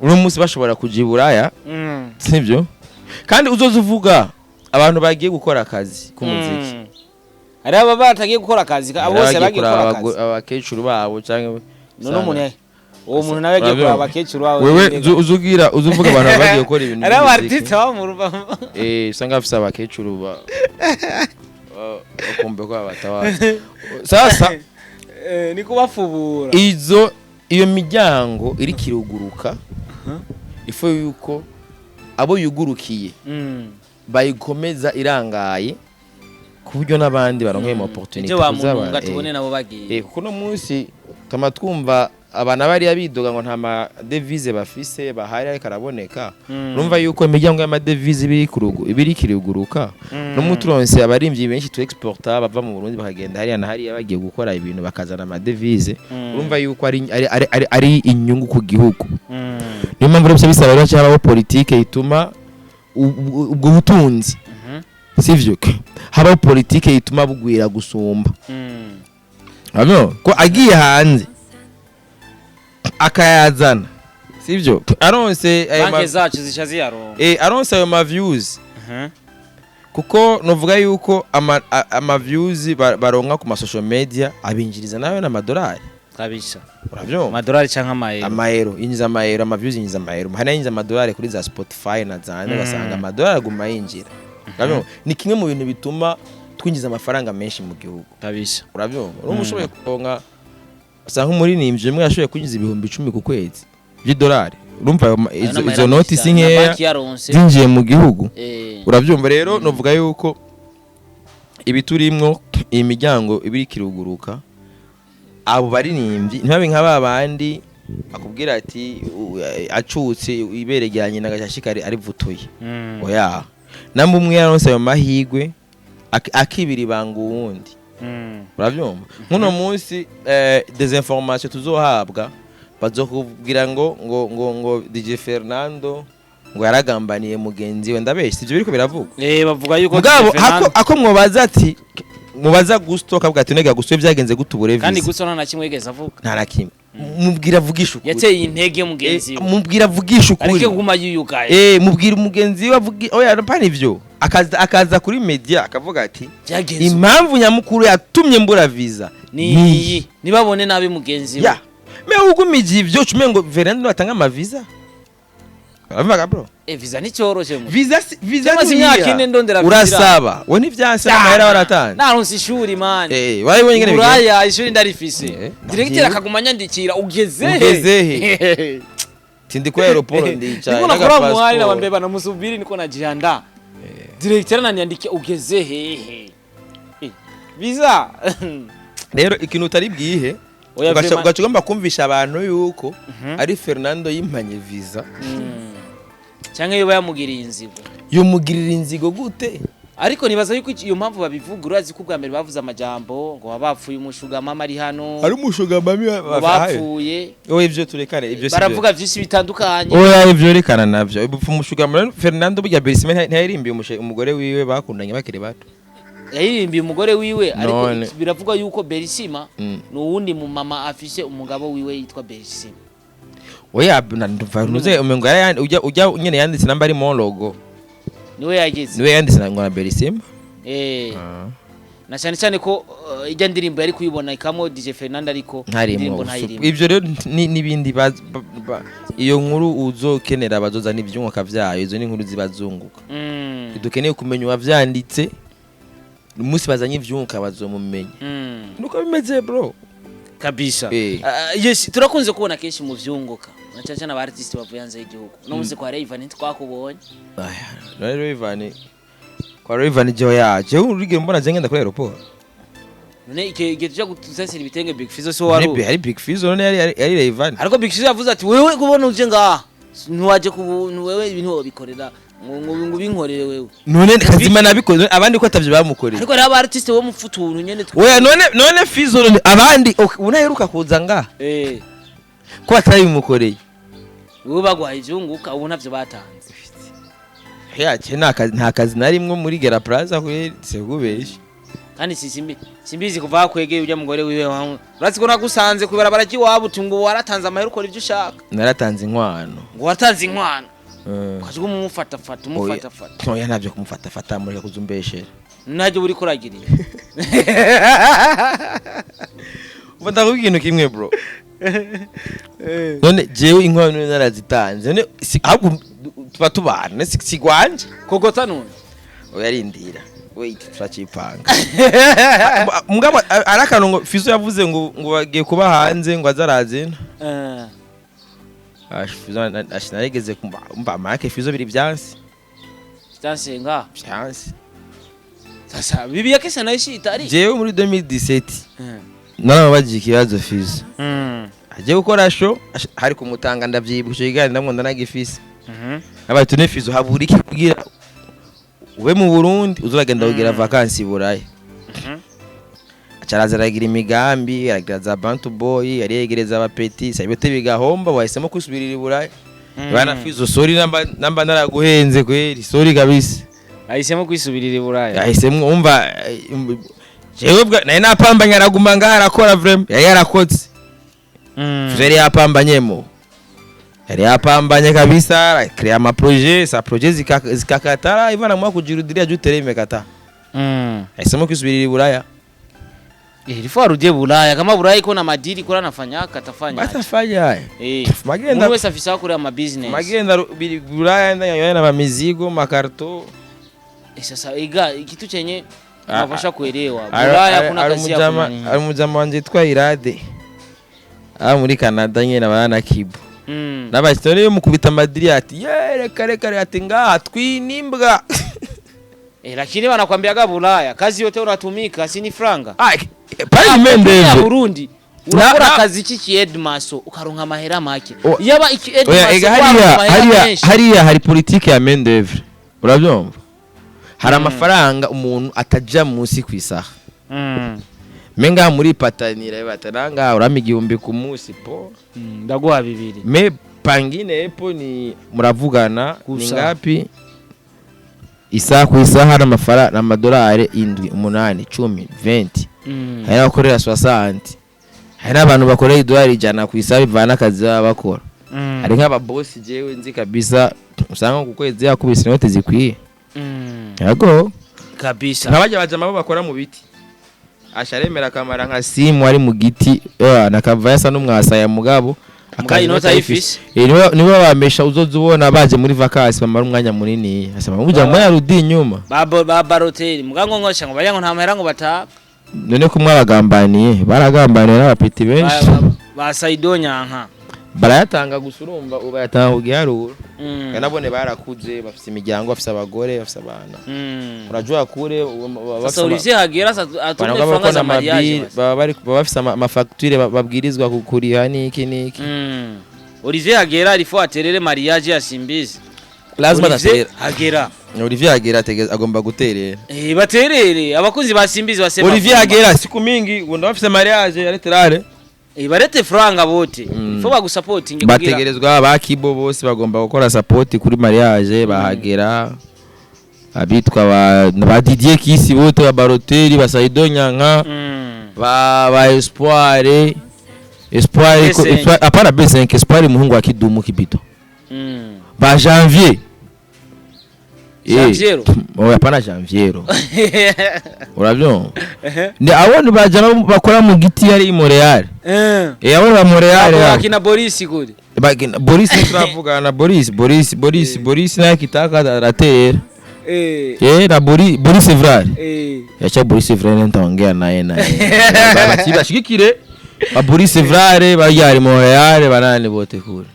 uno munsi bashobora kuja i Buraya, sibyo? Kandi uzoza uvuga abantu bagiye gukora akazi k'umuziki. Hari aba batagiye gukora akazi, abo bose bagiye gukora akazi. Abakecuru babo cyangwa None umuntu, uwo muntu nawe yagiye kuraba abakecuru babo. Wewe uzugira uzuvuga abantu bagiye gukora ibintu Hari aba by'umuziki. artiste baba mu ruva. Usanga bafise abakecuru ba bakumve ko batawaza sasa. Ni kubafubura. Iyo miryango iriko iruguruka, ifo yuko abo yugurukiye bayikomeza irangaye, ku buryo n'abandi baronka ayo opportunity. Ibyo bamununga tubone nabo bagiye. Kuko no munsi tama twumva abana bariya bidoga ngo nta ma devises bafise bahari, ariko araboneka. Urumva yuko imiryango y'ama devises ibiri kiruguruka. No muturonse abarimvyi benshi tu exporta bava mu Burundi bakagenda hariya na hariya bagiye gukora ibintu, bakazana ama devises. Urumva yuko ari inyungu ku gihugu. Niyo mpamvu rero bisaba rero habaho politike ituma ubwo butunzi, sivyo, habaho politike ituma bugwira gusumba. Urabona ko agiye hanze akayazana, sivyo, aronse ayo Banki zacu zica ziyaronka. Aronse ayo ma views, kuko novuga yuko ama views baronka ku ma social media abinjiriza nayo n'amadolari. Kabisa. Uravyumva? Amadolari canke amayero. Amayero yinjiza, amayero, ama views yinjiza amayero, hari n'ayinjiza amadolari kuri za Spotify na za ugasanga amadolari aguma yinjira. Uravyumva? Ni kimwe mu bintu bituma twinjiza amafaranga menshi mu gihugu. Kabisa. Urabyumva? Urumva ushoboye kuronka, usanga nk'umuririmbyi umwe yashoboye kwinjiza 10,000 ku kwezi by'idolari. Urumva izo noti si nkeya Banki yaronse. zinjiye mu gihugu. Urabyumva? Rero novuga yuko ibi turimwo, iyi miryango iba iriko iruguruka, abo baririmbyi ntibabe nka ba bandi akubwira ati acutse ibere rya nyina agashika arivutuye. Oya, namba umwe yaronse ayo mahigwe, akibira ibanga uwundi. Urabyumva? Nk'uno munsi désinformation tuzohabwa, bazokubwira ngo DJ Fernando ngo yaragambaniye mugenzi we. Ndabeshya? Sivyo biriko biravugwa? Bavuga yuko Mugabo DJ Fernando- ako mwobaza ati, mubaza Gusto, akavuga ati nega Gusto byagenze gute ubure Kandi visa? Gusto nta na kimwe yigeze avuga. Nta na kimwe. Mubwira avugisha ukuri. Yateye intege mugenzi we. Mubwira avugisha ukuri. Areke kuguma yiyugaye. Mubwira umugenzi we avugi, oya, pana ivyo, akaza kuri media akavuga ati Byagenze impamvu nyamukuru yatumye mbura visa ni iyi, nibabone nabi mugenzi we. Ya me ugumije ivyo cume ngo Fernando atanga amavisa. Uravuga bro. Visa nticyoroshe mu Visa visa Cyamaze ntiyiha. imyaka 4 ndondera visa. Urasaba we ntivyanse n'amahera waratanze. Naronse ishuri man. Wari wenyine bigenda. Buraya ishuri ndarifise. Directeur Ndavyibuka. akaguma anyandikira ugeze he? Ugeze he? Tindi kuri aéroport ndicaye. Niko nakora n'agapassport. muhari na bambeba namusubiri, niko najiandaa. Directeur ananiandikia ugeze hehe? Visa. Rero ikintu utari bwihe Oya, vraiment. ugaca ugomba kumvisha abantu yuko ari Fernando yimpanye visa. Canke yoba yamugiriye inzigo. Yomugirira inzigo gute? Ariko nibaza yuko iyo mpamvu babivuga, urazi ko ubwa mbere bavuze amajambo ngo baba bapfuye umushuga mama ari hano. Ari umushuga mami. Ngo bapfuye. Oya, ivyo turekane, ivyo si. Baravuga byinshi bitandukanye. Oya, ivyo rekana navyo. Umushuga mami Fernando, burya Berisime ntiyarimbiye umugore wiwe bakundanye bakiri bato. Yaririmbiye umugore wiwe, ariko None. biravugwa yuko Berisima ni uwundi mu mama afise umugabo wiwe yitwa Berisima. Oya, ndumva ntuze umengo ujya nyene yanditse namba ari mon logo. Niwe yageze. Niwe yanditse ngo na Berisima. Na cyane cyane ko ijya ndirimbo yari kuyibona ikamo DJ Fernando, ariko Ntarimo. indirimbo ntayirimo. Ivyo rero n'ibindi iyo nkuru uzokenera bazozana ivyunguka vyayo. Izo ni inkuru zibazunguka. Dukeneye kumenya uwavyanditse. Umunsi bazanye ivyunguka bazomumenya. Nuko bimeze bro. Kabisa. Yes, turakunze kubona kenshi mu vyunguka na cyane cyane aba artiste bavuye hanze y'igihugu. No munsi kwa Rayvanny twakubonye. Aya, none Rayvanny, kwa Rayvanny jewe yaje urigera mbona je ngenda kuri aéroport? None igihe tuja gusasira ibitenge Big Fizzo, so wari Hari Big Fizzo, none yari Rayvanny. Ariko Big Fizzo yavuze ati wewe kubona uje ngaha ntiwaje ku wewe ibintu wabikorera ngo ubinkorere wewe. None kazima nabikoze, abandi ko atavyo bamukoreye. Ariko rero aba artiste bo mufutuntu nyene Oya, none Fizzo, none abandi okay, unaheruka kuza ngaha. Ko batabimukoreye? Wowe baguhaye ivyunguka, ubu ntavyo batanze. Yace nta kazi narimwo muri Gera Plaza kweri, sikubesha. Kandi si simbi simbizi kuva hakwegeye ujya mugore wiwe wawe, urazi ko nagusanze kwibarabara ry'iwabo, uti ngo waratanze amahera ukora ivyo ushaka. Naratanze inkwano. Ngo watanze inkwano, ukaja umufatafata umufatafata. Oya, ntabyo kumufatafata, mureka kuzumbeshera. Ntajya uri kuragiriye. Ubu ndakubwira ikintu kimwe, bro. None jewe inkwano narazitanze, none ahubwo tuba tubana sigwanje. Kogota none. Oya, rindira, wait, turacipanga. Mugabo ari akantu ngo Fizo yavuze ngo bagiye kuba hanze, ngo azarazina. Fizo narigeze kumva mba make Fizo biri byansi. Vyansenga. Byansi. Sasa bibi yake sana ishi itari. Jewe muri 2017 narababagiye ikibazo Fizo agiye gukora show hari kumutanga, ndavyibuka ico kiganiro, ndamwo ndanagifise. Abaye tune Fizo, habura iki kugira ube mu Burundi uzuragenda kugira vacances i Burayi? Aca araza aragira imigambi, aragira za Bantu Boy, ariyegereza abapeti sabiyote bigahomba, wahisemo kwisubirira i Burayi. Bana Fizo, sorry, namba naraguhenze kweri, sorry kabisa. Ahisemo kwisubirira i Buraya. Yahisemo, umva, jewe naye napambanye, araguma ngaha arakora, vraiment yari yarakoze. Fizo yari yapambanyemo, yari yapambanye kabisa, arakrea ama projet, sa projet zikakatara ivana mwa kujirudiria juu tere imekata. Yahisemo kwisubirira i Buraya. Eh, ilifaa arudie Bulaya, kama Bulaya iko na madili kula anafanyaka atafanya. Batafanya. Magenda. Umuntu wese afise aho akorera ama business. Magenda Buraya ndanya na mamizigo makarto. Eh, sasa iga kitu chenye unapasha kuelewa. Bulaya kuna kazi ya kunani. Ari umujama wanje yitwa Irade aba muri Canada nyene, abana kibo. N'abasitore yo mukubita amadiri ati ye reka reka reka, ati ngaha twinimbwa. Eh, lakini wanakwambiaga Bulaya kazi yote unatumika si ni franga. Ah, pale Ya imendeve. Burundi urakora akazi k'iki Edmaso ukaronka amahera make. Yaba iki Oya, Edmaso ega waronka hariya amahera hariya menshi. Hariya hari politike ya main d'oeuvre, urabyumva? Hari amafaranga umuntu ataja munsi ku isaha. Menga muri patanira batananga urama 1000 ku munsi po. Ndaguha bibiri. Me pangine epo ni muravugana ni Gusa. ngapi isaha ku isaha n'amafaranga n'amadolari 7, 8, 10, 20. Hari n'abakorera 60, hari n'abantu bakorera idolari 100 ku isaha bivana akazi baba bakora. Hari nk'ababosi jewe nzi kabisa usanga ku kwezi yakubise inote zikwiye. Yego. Kabisa. Nk'abajya bajama bo bakora mu biti, asharemera akamara nka simu ari mu giti, nakava yasa n'umwasaya mugabo Mugabo inoti ayifise. Nibo bamesha uzoza ubona baje muri vacances bamara umwanya munini, asaba muja muri arudi inyuma. Ba baroteri mugango ngosha ngo bayango nta mahera ngo bataka. None ko mwabagambaniye, baragambaniye n'abapeti benshi. Ba Saido nyanka. Barayatanga gusa, urumva ubayatanga ku giharuro. Nabone barakuze, bafise imiryango, bafise abagore, bafise abana. Urajua kure Sasa Olivier Hagera atumye franga za mariage. Baba bafise amafacture babwirizwa kukuriha n'iki n'iki. Olivier Hagera alifo aterere mariage ya Simbizi. Lazima Olivier ataterera. Hagera. Olivier Hagera agomba guterera. Eh, baterere abakunzi ba Simbizi basema. Olivier Hagera siku mingi ngo bafise mariage ya terare. Eh, barete franga bote. Ifo bagusupporting kugira. Bategerezwa ba Kibo bose bagomba gukora support kuri mariage bahagera. Abitwa ba Didier Kisi bote, ba Baroteri, ba Saido Nyanka, ba Espoir Espoir. B5. Espoir apana B5, Espoir muhungu wa Kidumu Kibito. Ba Janvier. Janviero. Oya, apana Janviero. Urabyumva? Ni abo ni bajama bakora mu giti yari i Montreal. Eh, abo ba Montreal. Abo akina Boris kuri. Boris turavugana, Boris Boris Boris Boris naye kitaka aratera. Eh, na Boris Boris Evrard. Yacha Boris Evrard nitaongea naye naye. Bashigikire ba Boris Evrard bari Montreal, banani bote kure.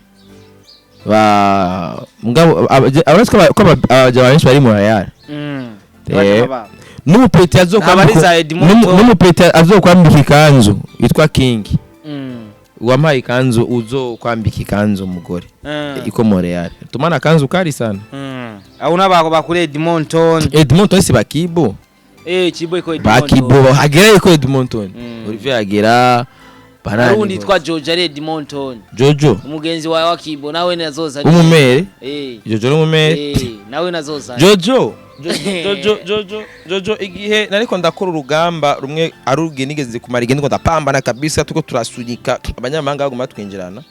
Ba mugabo abazi ko abajama benshi bari Montreal. N'umupeti Abariza Edmonton. N'umupeti azokwambika ikanzu yitwa King. Wampaye ikanzu, uzokwambika ikanzu umugore. Iko Montreal. Tumana kanzu kari sana. Abo nabako bakuri Edmonton. Edmonton si bakibo. Eh, Kibo iko Edmonton. Bakibo hagera iko Edmonton. Olivier agera Banani Hari undi bose. yitwa Jojo ari Edmonton. Jojo. Umugenzi wawe wa Kibo nawe nazoza. Umumere. Eh. Jojo n'umumere. Eh, nawe nazoza. Jojo, Jojo, Jojo, Jojo, igihe nariko ndakora urugamba rumwe arugiye nigeze kumara igihe ndiko ndapambana kabisa, tuko turasunika abanyamahanga baguma twinjirana,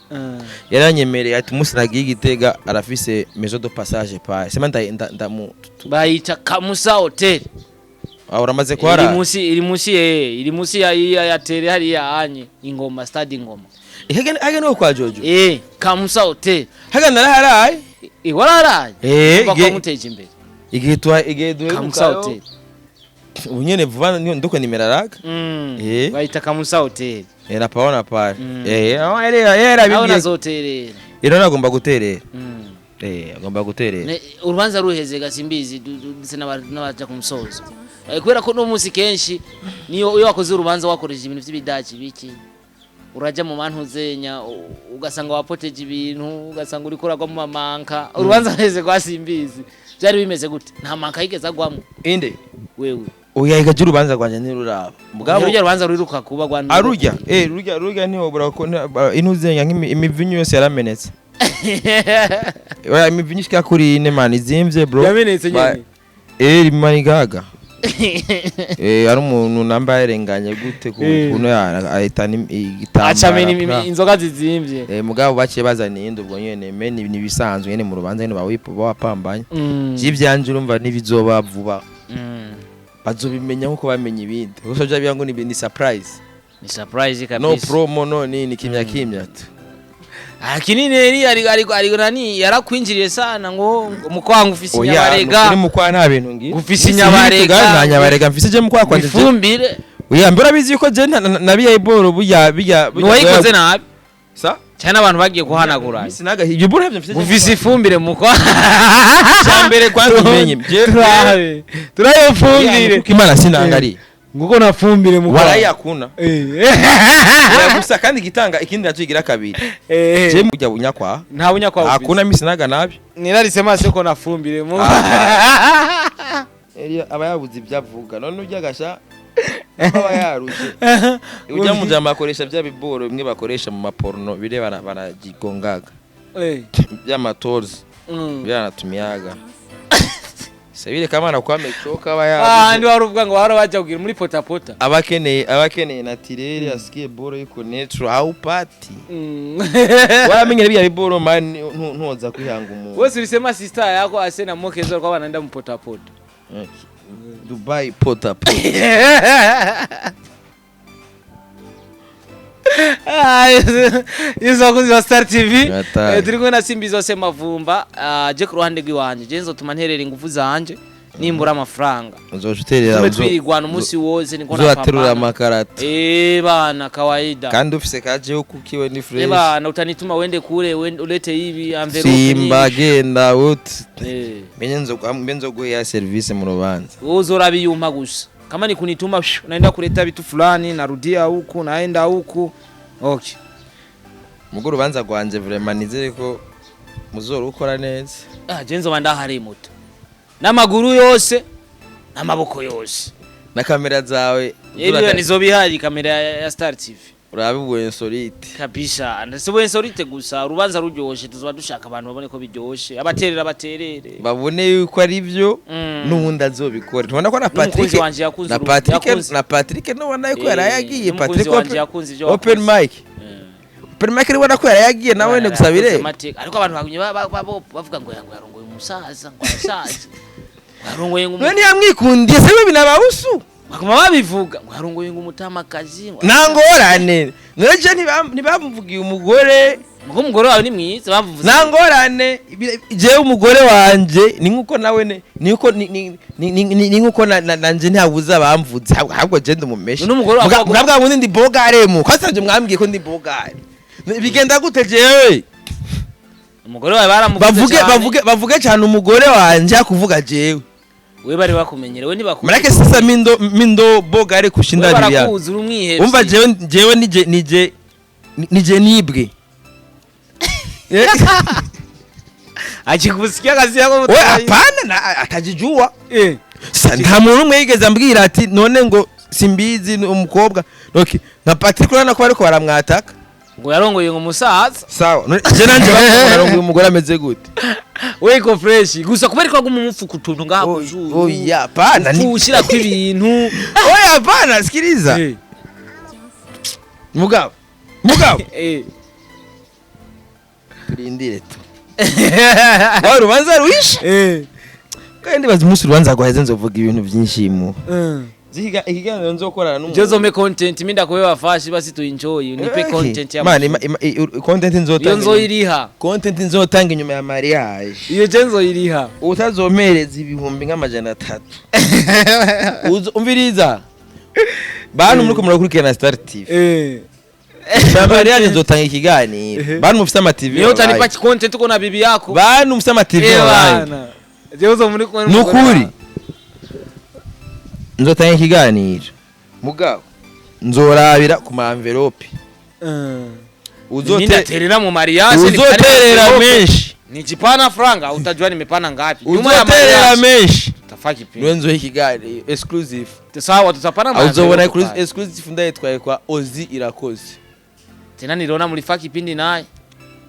yaranyemereye ati umunsi nagiye i Gitega arafise maison de passage pale sema ndamu Bayita Kamusa Hotel. Aho uramaze Iri kuhara? munsi, iri munsi, eh, iri munsi ya tere hariya anye Ingoma, stade Ingoma. Hege no kwa Jojo? Eh, Kamusa Hotel. Hege naraharaye. Eh, wararaye? Eh, Umva ko muteje imbere. Igihe tuha igihe Kamusa duherukayo Hotel. ubu nyene vuba ndiko nimeraraga. Eh. Bayita Kamusa Hotel. Eh, napaona pale. Eh, aho era Nawe bibwiye nazoterera. Ero nagomba guterera. Eh, agomba guterera. Urubanza ruheze gasimbizi ndetse n'abaja ku musozo. Eh, kubera ko no munsi kenshi niyo iyo wakoze urubanza wakoresheje ibintu by'ibidaci biki uraja mu bantu zenya ugasanga wapoteje ibintu, ugasanga uriko uragwa mu mamanka. Urubanza ruheze kwa Simbizi byari bimeze gute? Nta manka yigeze agwamo? Inde? Wewe. Oya, igaje urubanza rwanje ntiruraba. Mugabo Urujya rubanza ruriruka kuba gwa arujya, eh, rujya ntihobora ko intuzenya nk'imivinyu yose yaramenetse. Oya, imivinyu ishika kuri ine man izimvye bro. Yamenetse nyene? Eh, manigaga. Eh, ari umuntu namba yarenganye gute ku kuntu ahita igitambara. Acamena inzoga zizimvye. Eh, mugabo baciye bazana iyindi ubwo nyene me ni ibisanzwe nyene mu rubanza nyene bawipo bawapambanye. Ivyanje urumva ntibizoba vuba. Bazobimenya nkuko bamenye ibindi. Gusa bya biyango ni surprise. Ni surprise kabisa. No promo, no nini, kimya kimya tu. Lakini neri ari nani yarakwinjiriye sana ngo mukwanga ufise Oya, inyabarega. nukuri mukwa nta bintu ngira. Ufise inyabarega. Nta nyabarega mfise je mukwa kwanje. Ifumbire. Oya, mbura bizi yuko je nabiya iboro burya bijya. Nuwayikoze nabi. Sa? Cyane abantu bagiye kuhanagura. Misi naga ibyo boro ntabyo mfise. Je Ufise ifumbire mukwa. Cyambere kwanza umenye. Je Turabe. Turayo fumbire. kuko Imana sinangari. Nguko nafumbire mukwa. Warayakuna. Eh. Oya, gusa kandi gitanga ikindi nacyo igira kabiri. Eh. Je mujya bunyakwa. Nta bunyakwa ufise. Hakuna misi naga nabi. Nirarise maso ko nafumbire mu. Elia aba yabuze ibyo avuga none ujya agasha aba yarushe ujya mu jama akoresha bya biboro bimwe bakoresha mu maporno bire baragigongaga Eh. by'amatozi byanatumiyaga sabire kamana kwamechoka aba Ah, yabuze ndi waruvuga ngo waro bajya kugira muri potapota. Abakeneye naturere asikie boro yuko natural au party waramenyere bya biboro man ntuza kwihanga umuntu. Wewe ulisema sister yako asena mokezo kwa wanaenda mpotapota. Eh, Dubai pota pota. Izo bakunzi ba Star TV. Hatari. Eh, turi kumwe na Simbi zose Mavumba. Ah, je ku ruhande rw'iwanje je nzotuma nterera ingufu zanje nimbura amafaranga. Uzoshiterera. Tume twirigwana umunsi wose niko uzoaterura napambana. amakarata. Eh bana, kawaida. Kandi ufise kaje yo kukiwe ni Eh fresh. bana, utanituma wende kure ulete hivi envelope. Simba genda ut Eh. menye nzo guha service mu rubanza. Wewe uzorabiyumpa gusa. Kama ni kunituma pshu, naenda kuleta vitu fulani, narudia huku, naenda huku. Okay. Mugo urubanza rwanje vraiment nizere ko muzorukora neza. Ah, je nzoba ndahari moto. N'amaguru yose, n'amaboko yose. Na kamera zawe. Yewe nizobihari kamera ya Star TV. Urabe ubwo insolite. Kabisa. Ndetse insolite gusa urubanza ruryoshe tuzoba dushaka abantu babone ko biryoshe. Abaterera baterere. Babone yuko ari byo n'ubundi azobikora. Tubona ko na N'umukunzi Patrick wanje yakunze na Patrick yakunze. na Patrick nubona yuko Eh, yarayagiye n'umukunzi Patrick wanje open, yakunze ivyo open wakoze. mic. Open mic ribona ko yarayagiye nawe ne gusabire. Yakoze amateka. Ariko abantu bagumye bavuga ngo yarongoye umusaza, ngo arashaje. Ngo yarongoye ngo None yamwikundiye se binabahusu. Baguma babivuga ngo yarongoye ngo umutamakazi ngo Nangorane. None je ntibamuvugiye umugore. ngo umugore wawe ni mwiza bavuze. Nangorane jewe umugore wanje ni nkuko nawe ne niko ni nkuko nanje ntabuze abamvuze ahubwo je ndumumeshe. None umugore wawe Mugabwa bundi ndi bogare mu kwasanje mwambwiye ko ndi bogare. Bigenda gute jewe? Umugore wawe baramuvuze Bavuge cyane. bavuge cyane umugore wanje akuvuga jewe. We bari bakumenyere we ntibakuzi. Marake sasa mindo bogare kushinda We bibia. barakuzi uri umwihebye. Umva jewe nije nibwe. Akikusikia kazi yako We hapana na atajijua. Eh. Sasa nta muntu umwe yigeze ambwira ati none ngo Simbizi ni umukobwa. Okay, nka Patrick urabona ko bariko baramwataka. Ngo yarongoye ngo umusaza. Sawa, none je nanje barongoye umugore ameze gute? Weko fresh gusa kubera ko aguma umufuka utuntu ngaha kuzuru. Oya, pana ni ushira ko ibintu. Oya, pana, sikiliza. Mugabo, mugabo, turindire tu wa rubanza ruhishe. Kandi bazi umunsi urubanza rwaheze nzovuga ibintu byinshi mu zihiga ikiganiro nzokorana n'umuntu. Jozo me content minda kuwewa fashi basi tu enjoy nipe content ya Man, content iyo nzotanga, nzoyiriha. Content nzotanga inyuma ya mariage. Iyo je nzoyiriha. Utazompereza 300,000. Umviriza, bantu muriko murakurikirana Star TV, ya mariage nzotanga ikiganiro. Bantu mufise ama TV Niyo online. utanipa content uko na bibi yako. Bantu mufise ama TV online. Bana, jewe muri kumwe. Nukuri nzotanga ikiganiro, mugabo nzorabira ku ma envelope. Uzote Nitaterera mu mariage. Uzoterera menshi. Nikipana franga utajua nimepana ngapi nyuma ya Uzoterera mariage. menshi. Tutafaa kipindi. Niwe nzoha ikiganiro exclusive. Sawa, tutapana ma Uzobona envelope pale. Exclusive ndayitwaye kwa Ozi Irakoze. Tena niliona mulifaa kipindi naye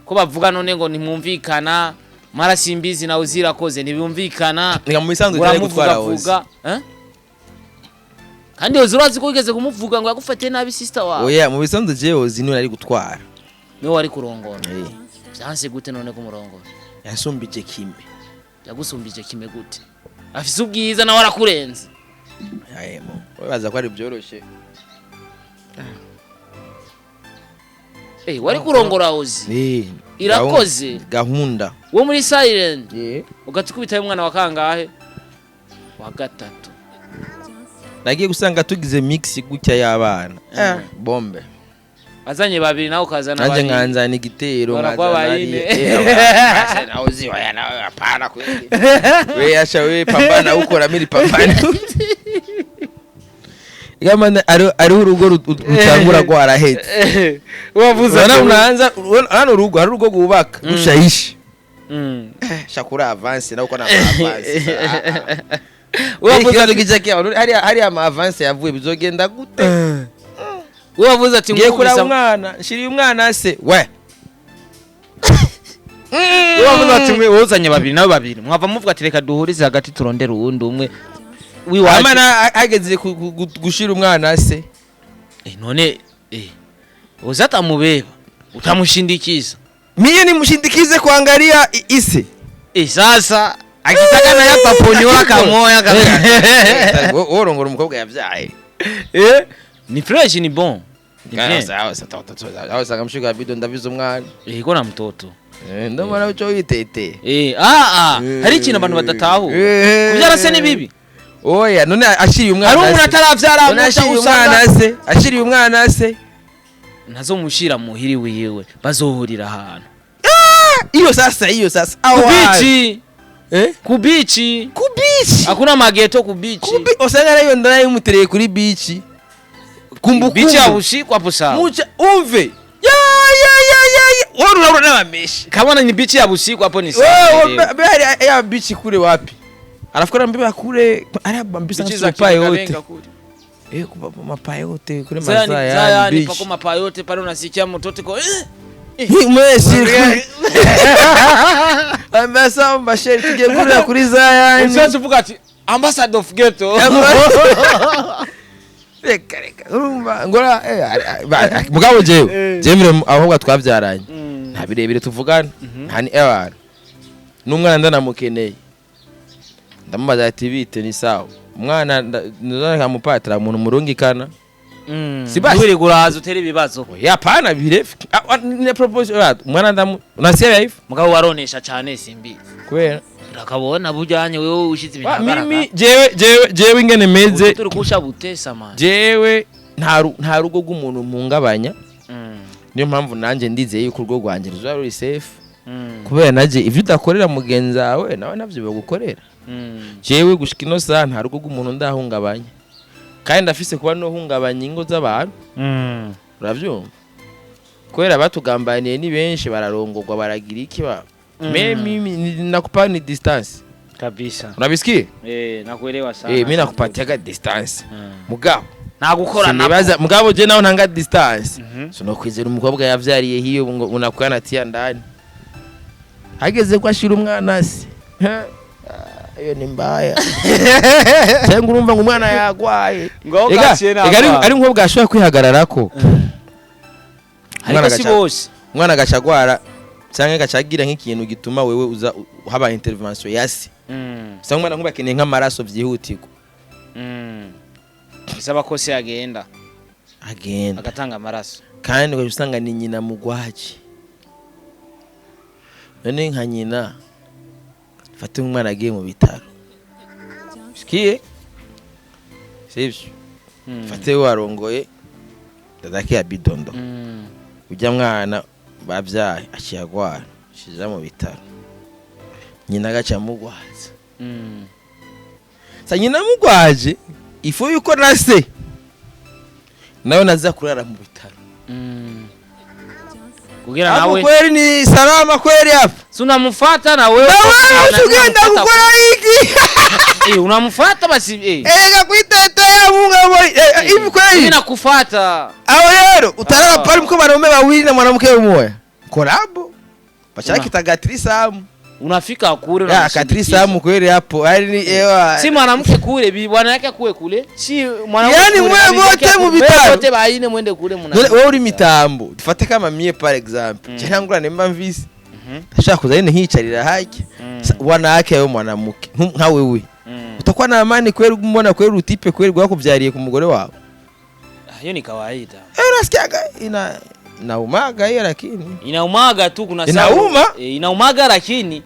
ko bavuga none ngo ntimwumvikana, mara Simbizi na Uzirakoze ntibumvikana. Reka, mu bisanzwe cyane gutwara Ozi. Uramuvugavuga, eh? Kandi Ozi urazi ko wigeze kumuvuga ngo yagufatiye nabi sister wawe. Oya, mu bisanzwe jewe Ozi niwe nari gutwara. Niwe wari kurongora? Eh. Vyanse gute none kumurongora? Yasumbije kime. Yagusumbije kime gute? Afise ubwiza nawe arakurenze. Ayemo baza ko ari byoroshe. Eh, wari kurongora Ozi Eh. Irakoze. Gahunda. Wo muri Silent? Eh. Ugatukubitayo umwana wa kangahe? Wa gatatu. Nagiye gusanga tugize mix gutya y'abana. Bombe. Azanye babiri nawe ukazana Nanje babiri. nkanzana igitero. Barakuba Nkazana bayine. hariya. Eh, nawe uzi, oya, nawe hapana kweli. We asha, we pambana ukora miri pambana. Gamana ari urugo rutangura rwarahetse. Wavuze. Urabona unaanza, urabona urugo, hari urugo rwubaka rushayishe. Shakura avance nawe uko na avance. Wavuze Ikibazo kijya hariya ama avance yavuye bizogenda gute? Wavuze ati Ngiye kuraba nkubise umwana, nshiriye umwana se we. Wavuze ati mwe wuzanye babiri nawe babiri mwava muvuga ati reka duhurize hagati turondere uwundi umwe wiwacu. Amana hageze gushira umwana se. Eh, none uza atamubeba utamushindikiza. Mie nimshindikize kuangalia ise? Sasa akitaka naye ataponyoa kamoya. Worongora umukobwa yavyaye. Ni fresh, ni bon, ni bien. Aho usanga mshuka bido ndavize umwana. Iko na mtoto. Eh, ndamara uco witete. Ah ah, hari ikintu abantu badatahura. Kubyara se ni bibi? Oya, none ashiriye umwana Hari umuntu se. ataravyara None ashiriye umwana usanga se, ashiriye umwana se. Ntazomushira muhiri wiwe, bazohurira ahantu. Iyo sasa, iyo sasa aho. Ku beach. Eh. Ku beach. Ku beach. Hakuna mageto ku beach. Ku usanga nayo ndana yumutereye kuri beach. Kumbukumbu. Beach ya usiku hapo, sawa. Mucha umve. Ya ya ya ya ya. Wewe unaona n'abameshi. Kama ni beach ya usiku hapo ni sawa. Wewe mbe hari ya beach kule wapi? Alafu kuna mbeba kule ari mbisa Beach za mapa yote. Kibenga kule. Eh, kuba mapa yote kule Zayani masaa ya Zayani beach. pako mapa yote pale unasikia mtoto ko. Mwese. Ambasa mbasheri tugiye kurira kuri Zayani. Usianze uvuga ati ambassador of ghetto. Reka reka, urumva ngora mugabo jewe jewe mire abakobwa twabyaranye nta birebire tuvugana, nta ni ewana n'umwana ndanamukeneye ndamubaza ati bite, ni sawa umwana nkamupatira umuntu murungikana. Si basi. Ntiwiri kuraza utera ibibazo. Oya, hapana birefu. Ni propose umwana ndamu unasikia hivi. Mugabo waronesha cyane Simbizi. Kubera Urakabona bujyanye wewe ushize ibintu mimi ahagaragara. jewe ingene meze. Turi kusha butesa man. Jewe nta rugo rw'umuntu mpungabanya. Niyo mpamvu nanjye ndizeye yuko urugo rwanjye ruzaba ruri safe. Kubera naje ivyo udakorera mugenzi wawe nawe navyo bagukorera. Jewe gushika ino saha nta rugo rw'umuntu ndahungabanya, kandi ndafise kuba nohungabanya ingo z'abantu. Uravyumva, kubera batugambaniye ni benshi, bararongorwa baragira iki ba me mimi nakupa ni distance. Kabisa. Unabisikia? Eh, nakuelewa sana. Eh, mimi nakupatiaga distance. Mugabo Nta gukora nako. Sinibaza, mugabo je naho ntanga distance, so no kwizera umukobwa yavyariye hiyo ngo unakuwa natia ndani, hageze ko ashira umwana se. Ha, ah, iyo ni mbaya. Cyangwa urumva ngo umwana yagwaye. Ngo Ega, gaciye ega ari nagwaye. ari umukobwa ashobora kwihagararako. Ariko Umwana si bose. Umwana agaca agwara cyangwa agaca agira nk'ikintu gituma wewe uza haba intervention yase. Usanga umwana nk'ubakeneye nk'amaraso byihutirwa. Bisaba ko se agenda. Agenda. Agatanga amaraso. Kandi ugaca usanga ni nyina mugwaje. None nka nyina, fate nk'umwana agiye mu bitaro, sikiye, sibyo? Fate warongoye dadake ya bidondo, ujya mwana babyaye aciye agwara, ashija mu bitaro, nyina agaca amugwaza. Sa nyina amugwaje, ifu yuko na se nawe naza kurara mu bitaro. Kugira Hapo nawe kweli ni salama kweli hapa? Si unamfuata na wewe. Na wewe ugenda gukora iki? Eh, unamfuata basi eh. Ega kwitetea munga boy, hivi Mimi kweli nakufuata. Aho rero utarara Ah. pale mko wanaume wawili na mwanamke mmoja kolabo bashaka kitaga threesome. Unafika kule Ya ka unamsindikiza. threesome kweli hapo, yani ewa. Si mwanamke kule, bi bwana yake kuwe kule. Si mwanamke Yani kule, mwe bibi yake wote mu kule. bitaro. Mwe wote baine mwende kule muna. None wewe uri mitambo, dufate kama mie par exemple, cyangwa nemba mvisi ashaka kuza nyine nkiyicarira haki wanawake wewe mwanamke nka wewe utakuwa na amani kweli mbona kweli utipe kweli rwakubyariye ku mugore wawe? Hiyo ni kawaida. Eh, unasikiaga ina inaumaga hiyo, lakini Inaumaga tu kuna Inauma? Eh, inaumaga lakini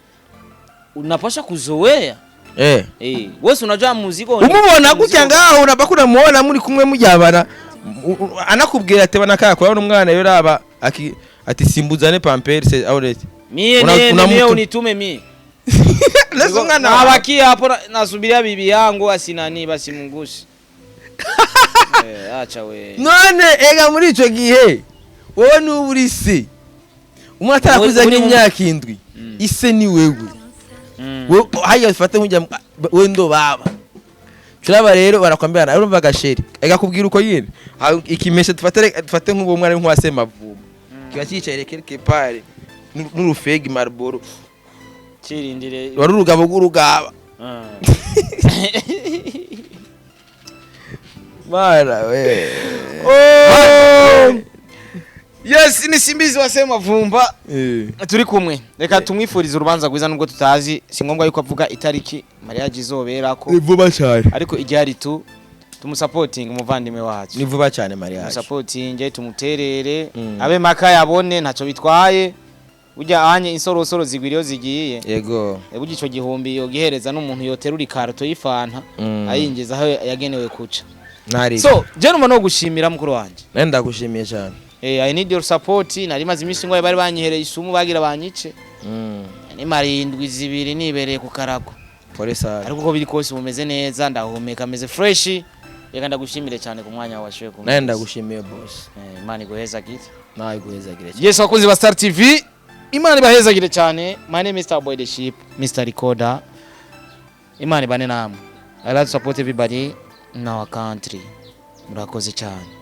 unapaswa kuzoea. Eh. Eh, wewe si unajua muziko Umubona gutya ngaho, unaba kunamuona muri kumwe mujyabana, anakubwira ati bana kaka kurabona umwana rero aba ati simbuzane pampers aurete. Mie niende mie unitume mie. Nese umwana wawe. Nabakia hapo nasubiria bibi yangu asinani basi mungusi. Eh, acha we. None ega muri ico gihe wowe nuba uri se, umwana atarakuza nk'imyaka 7, ise ni wewe. Wewe haya ufate nkujya we ndo baba turaba rero barakwambira urumva gasheri ega kubwira uko nyine ikimeshe, dufate nk'uwo mwana nk'uwa Semavumba kiba cyicaye quelque part n'urufegi Marlboro. Kirindire. Wari urugabo rw'urugaba. Mara we. Oh! Yes, ni Simbizi wa Semavumba. Eh. Turi kumwe. Reka tumwifurize urubanza rwiza nubwo tutazi, si ngombwa yuko avuga itariki mariage izoberako. Ni vuba cyane. Ariko igihari tu tumusapoting umuvandimwe wacu. Ni vuba cyane mariage. Tumusapotinge, tumuterere, abe maka yabone ntacyo bitwaye. Burya anye insorosoro zigwira iyo zigiye. Yego. Burya ico gihumbi yogihereza n'umuntu yoterura ikarto y'ifanta ayinjiza aho yagenewe kuca. Ntari. So, je numva no gushimira mukuru wanje. Nari ndagushimiye cyane. Eh, I need your support. Nari maze iminsi ngo bari banyihereye isumu bagira banyice. Ni marindwi zibiri nibereye ku karago. Pole sana. Ariko uko biri kose bumeze neza, ndahumeka meze fresh. Reka ndagushimire cyane ku mwanya washoye ku. Nari ndagushimiye boss. Eh, Imana iguheza gite. Nawe iguhezagire cyane. Yes, abakunzi ba Star TV, Imana ibahezagire cyane. My name is Mr. Boy the Ship, Mr. Recorder. Imana ibane namwe. I like to support everybody in our country. Murakoze cyane.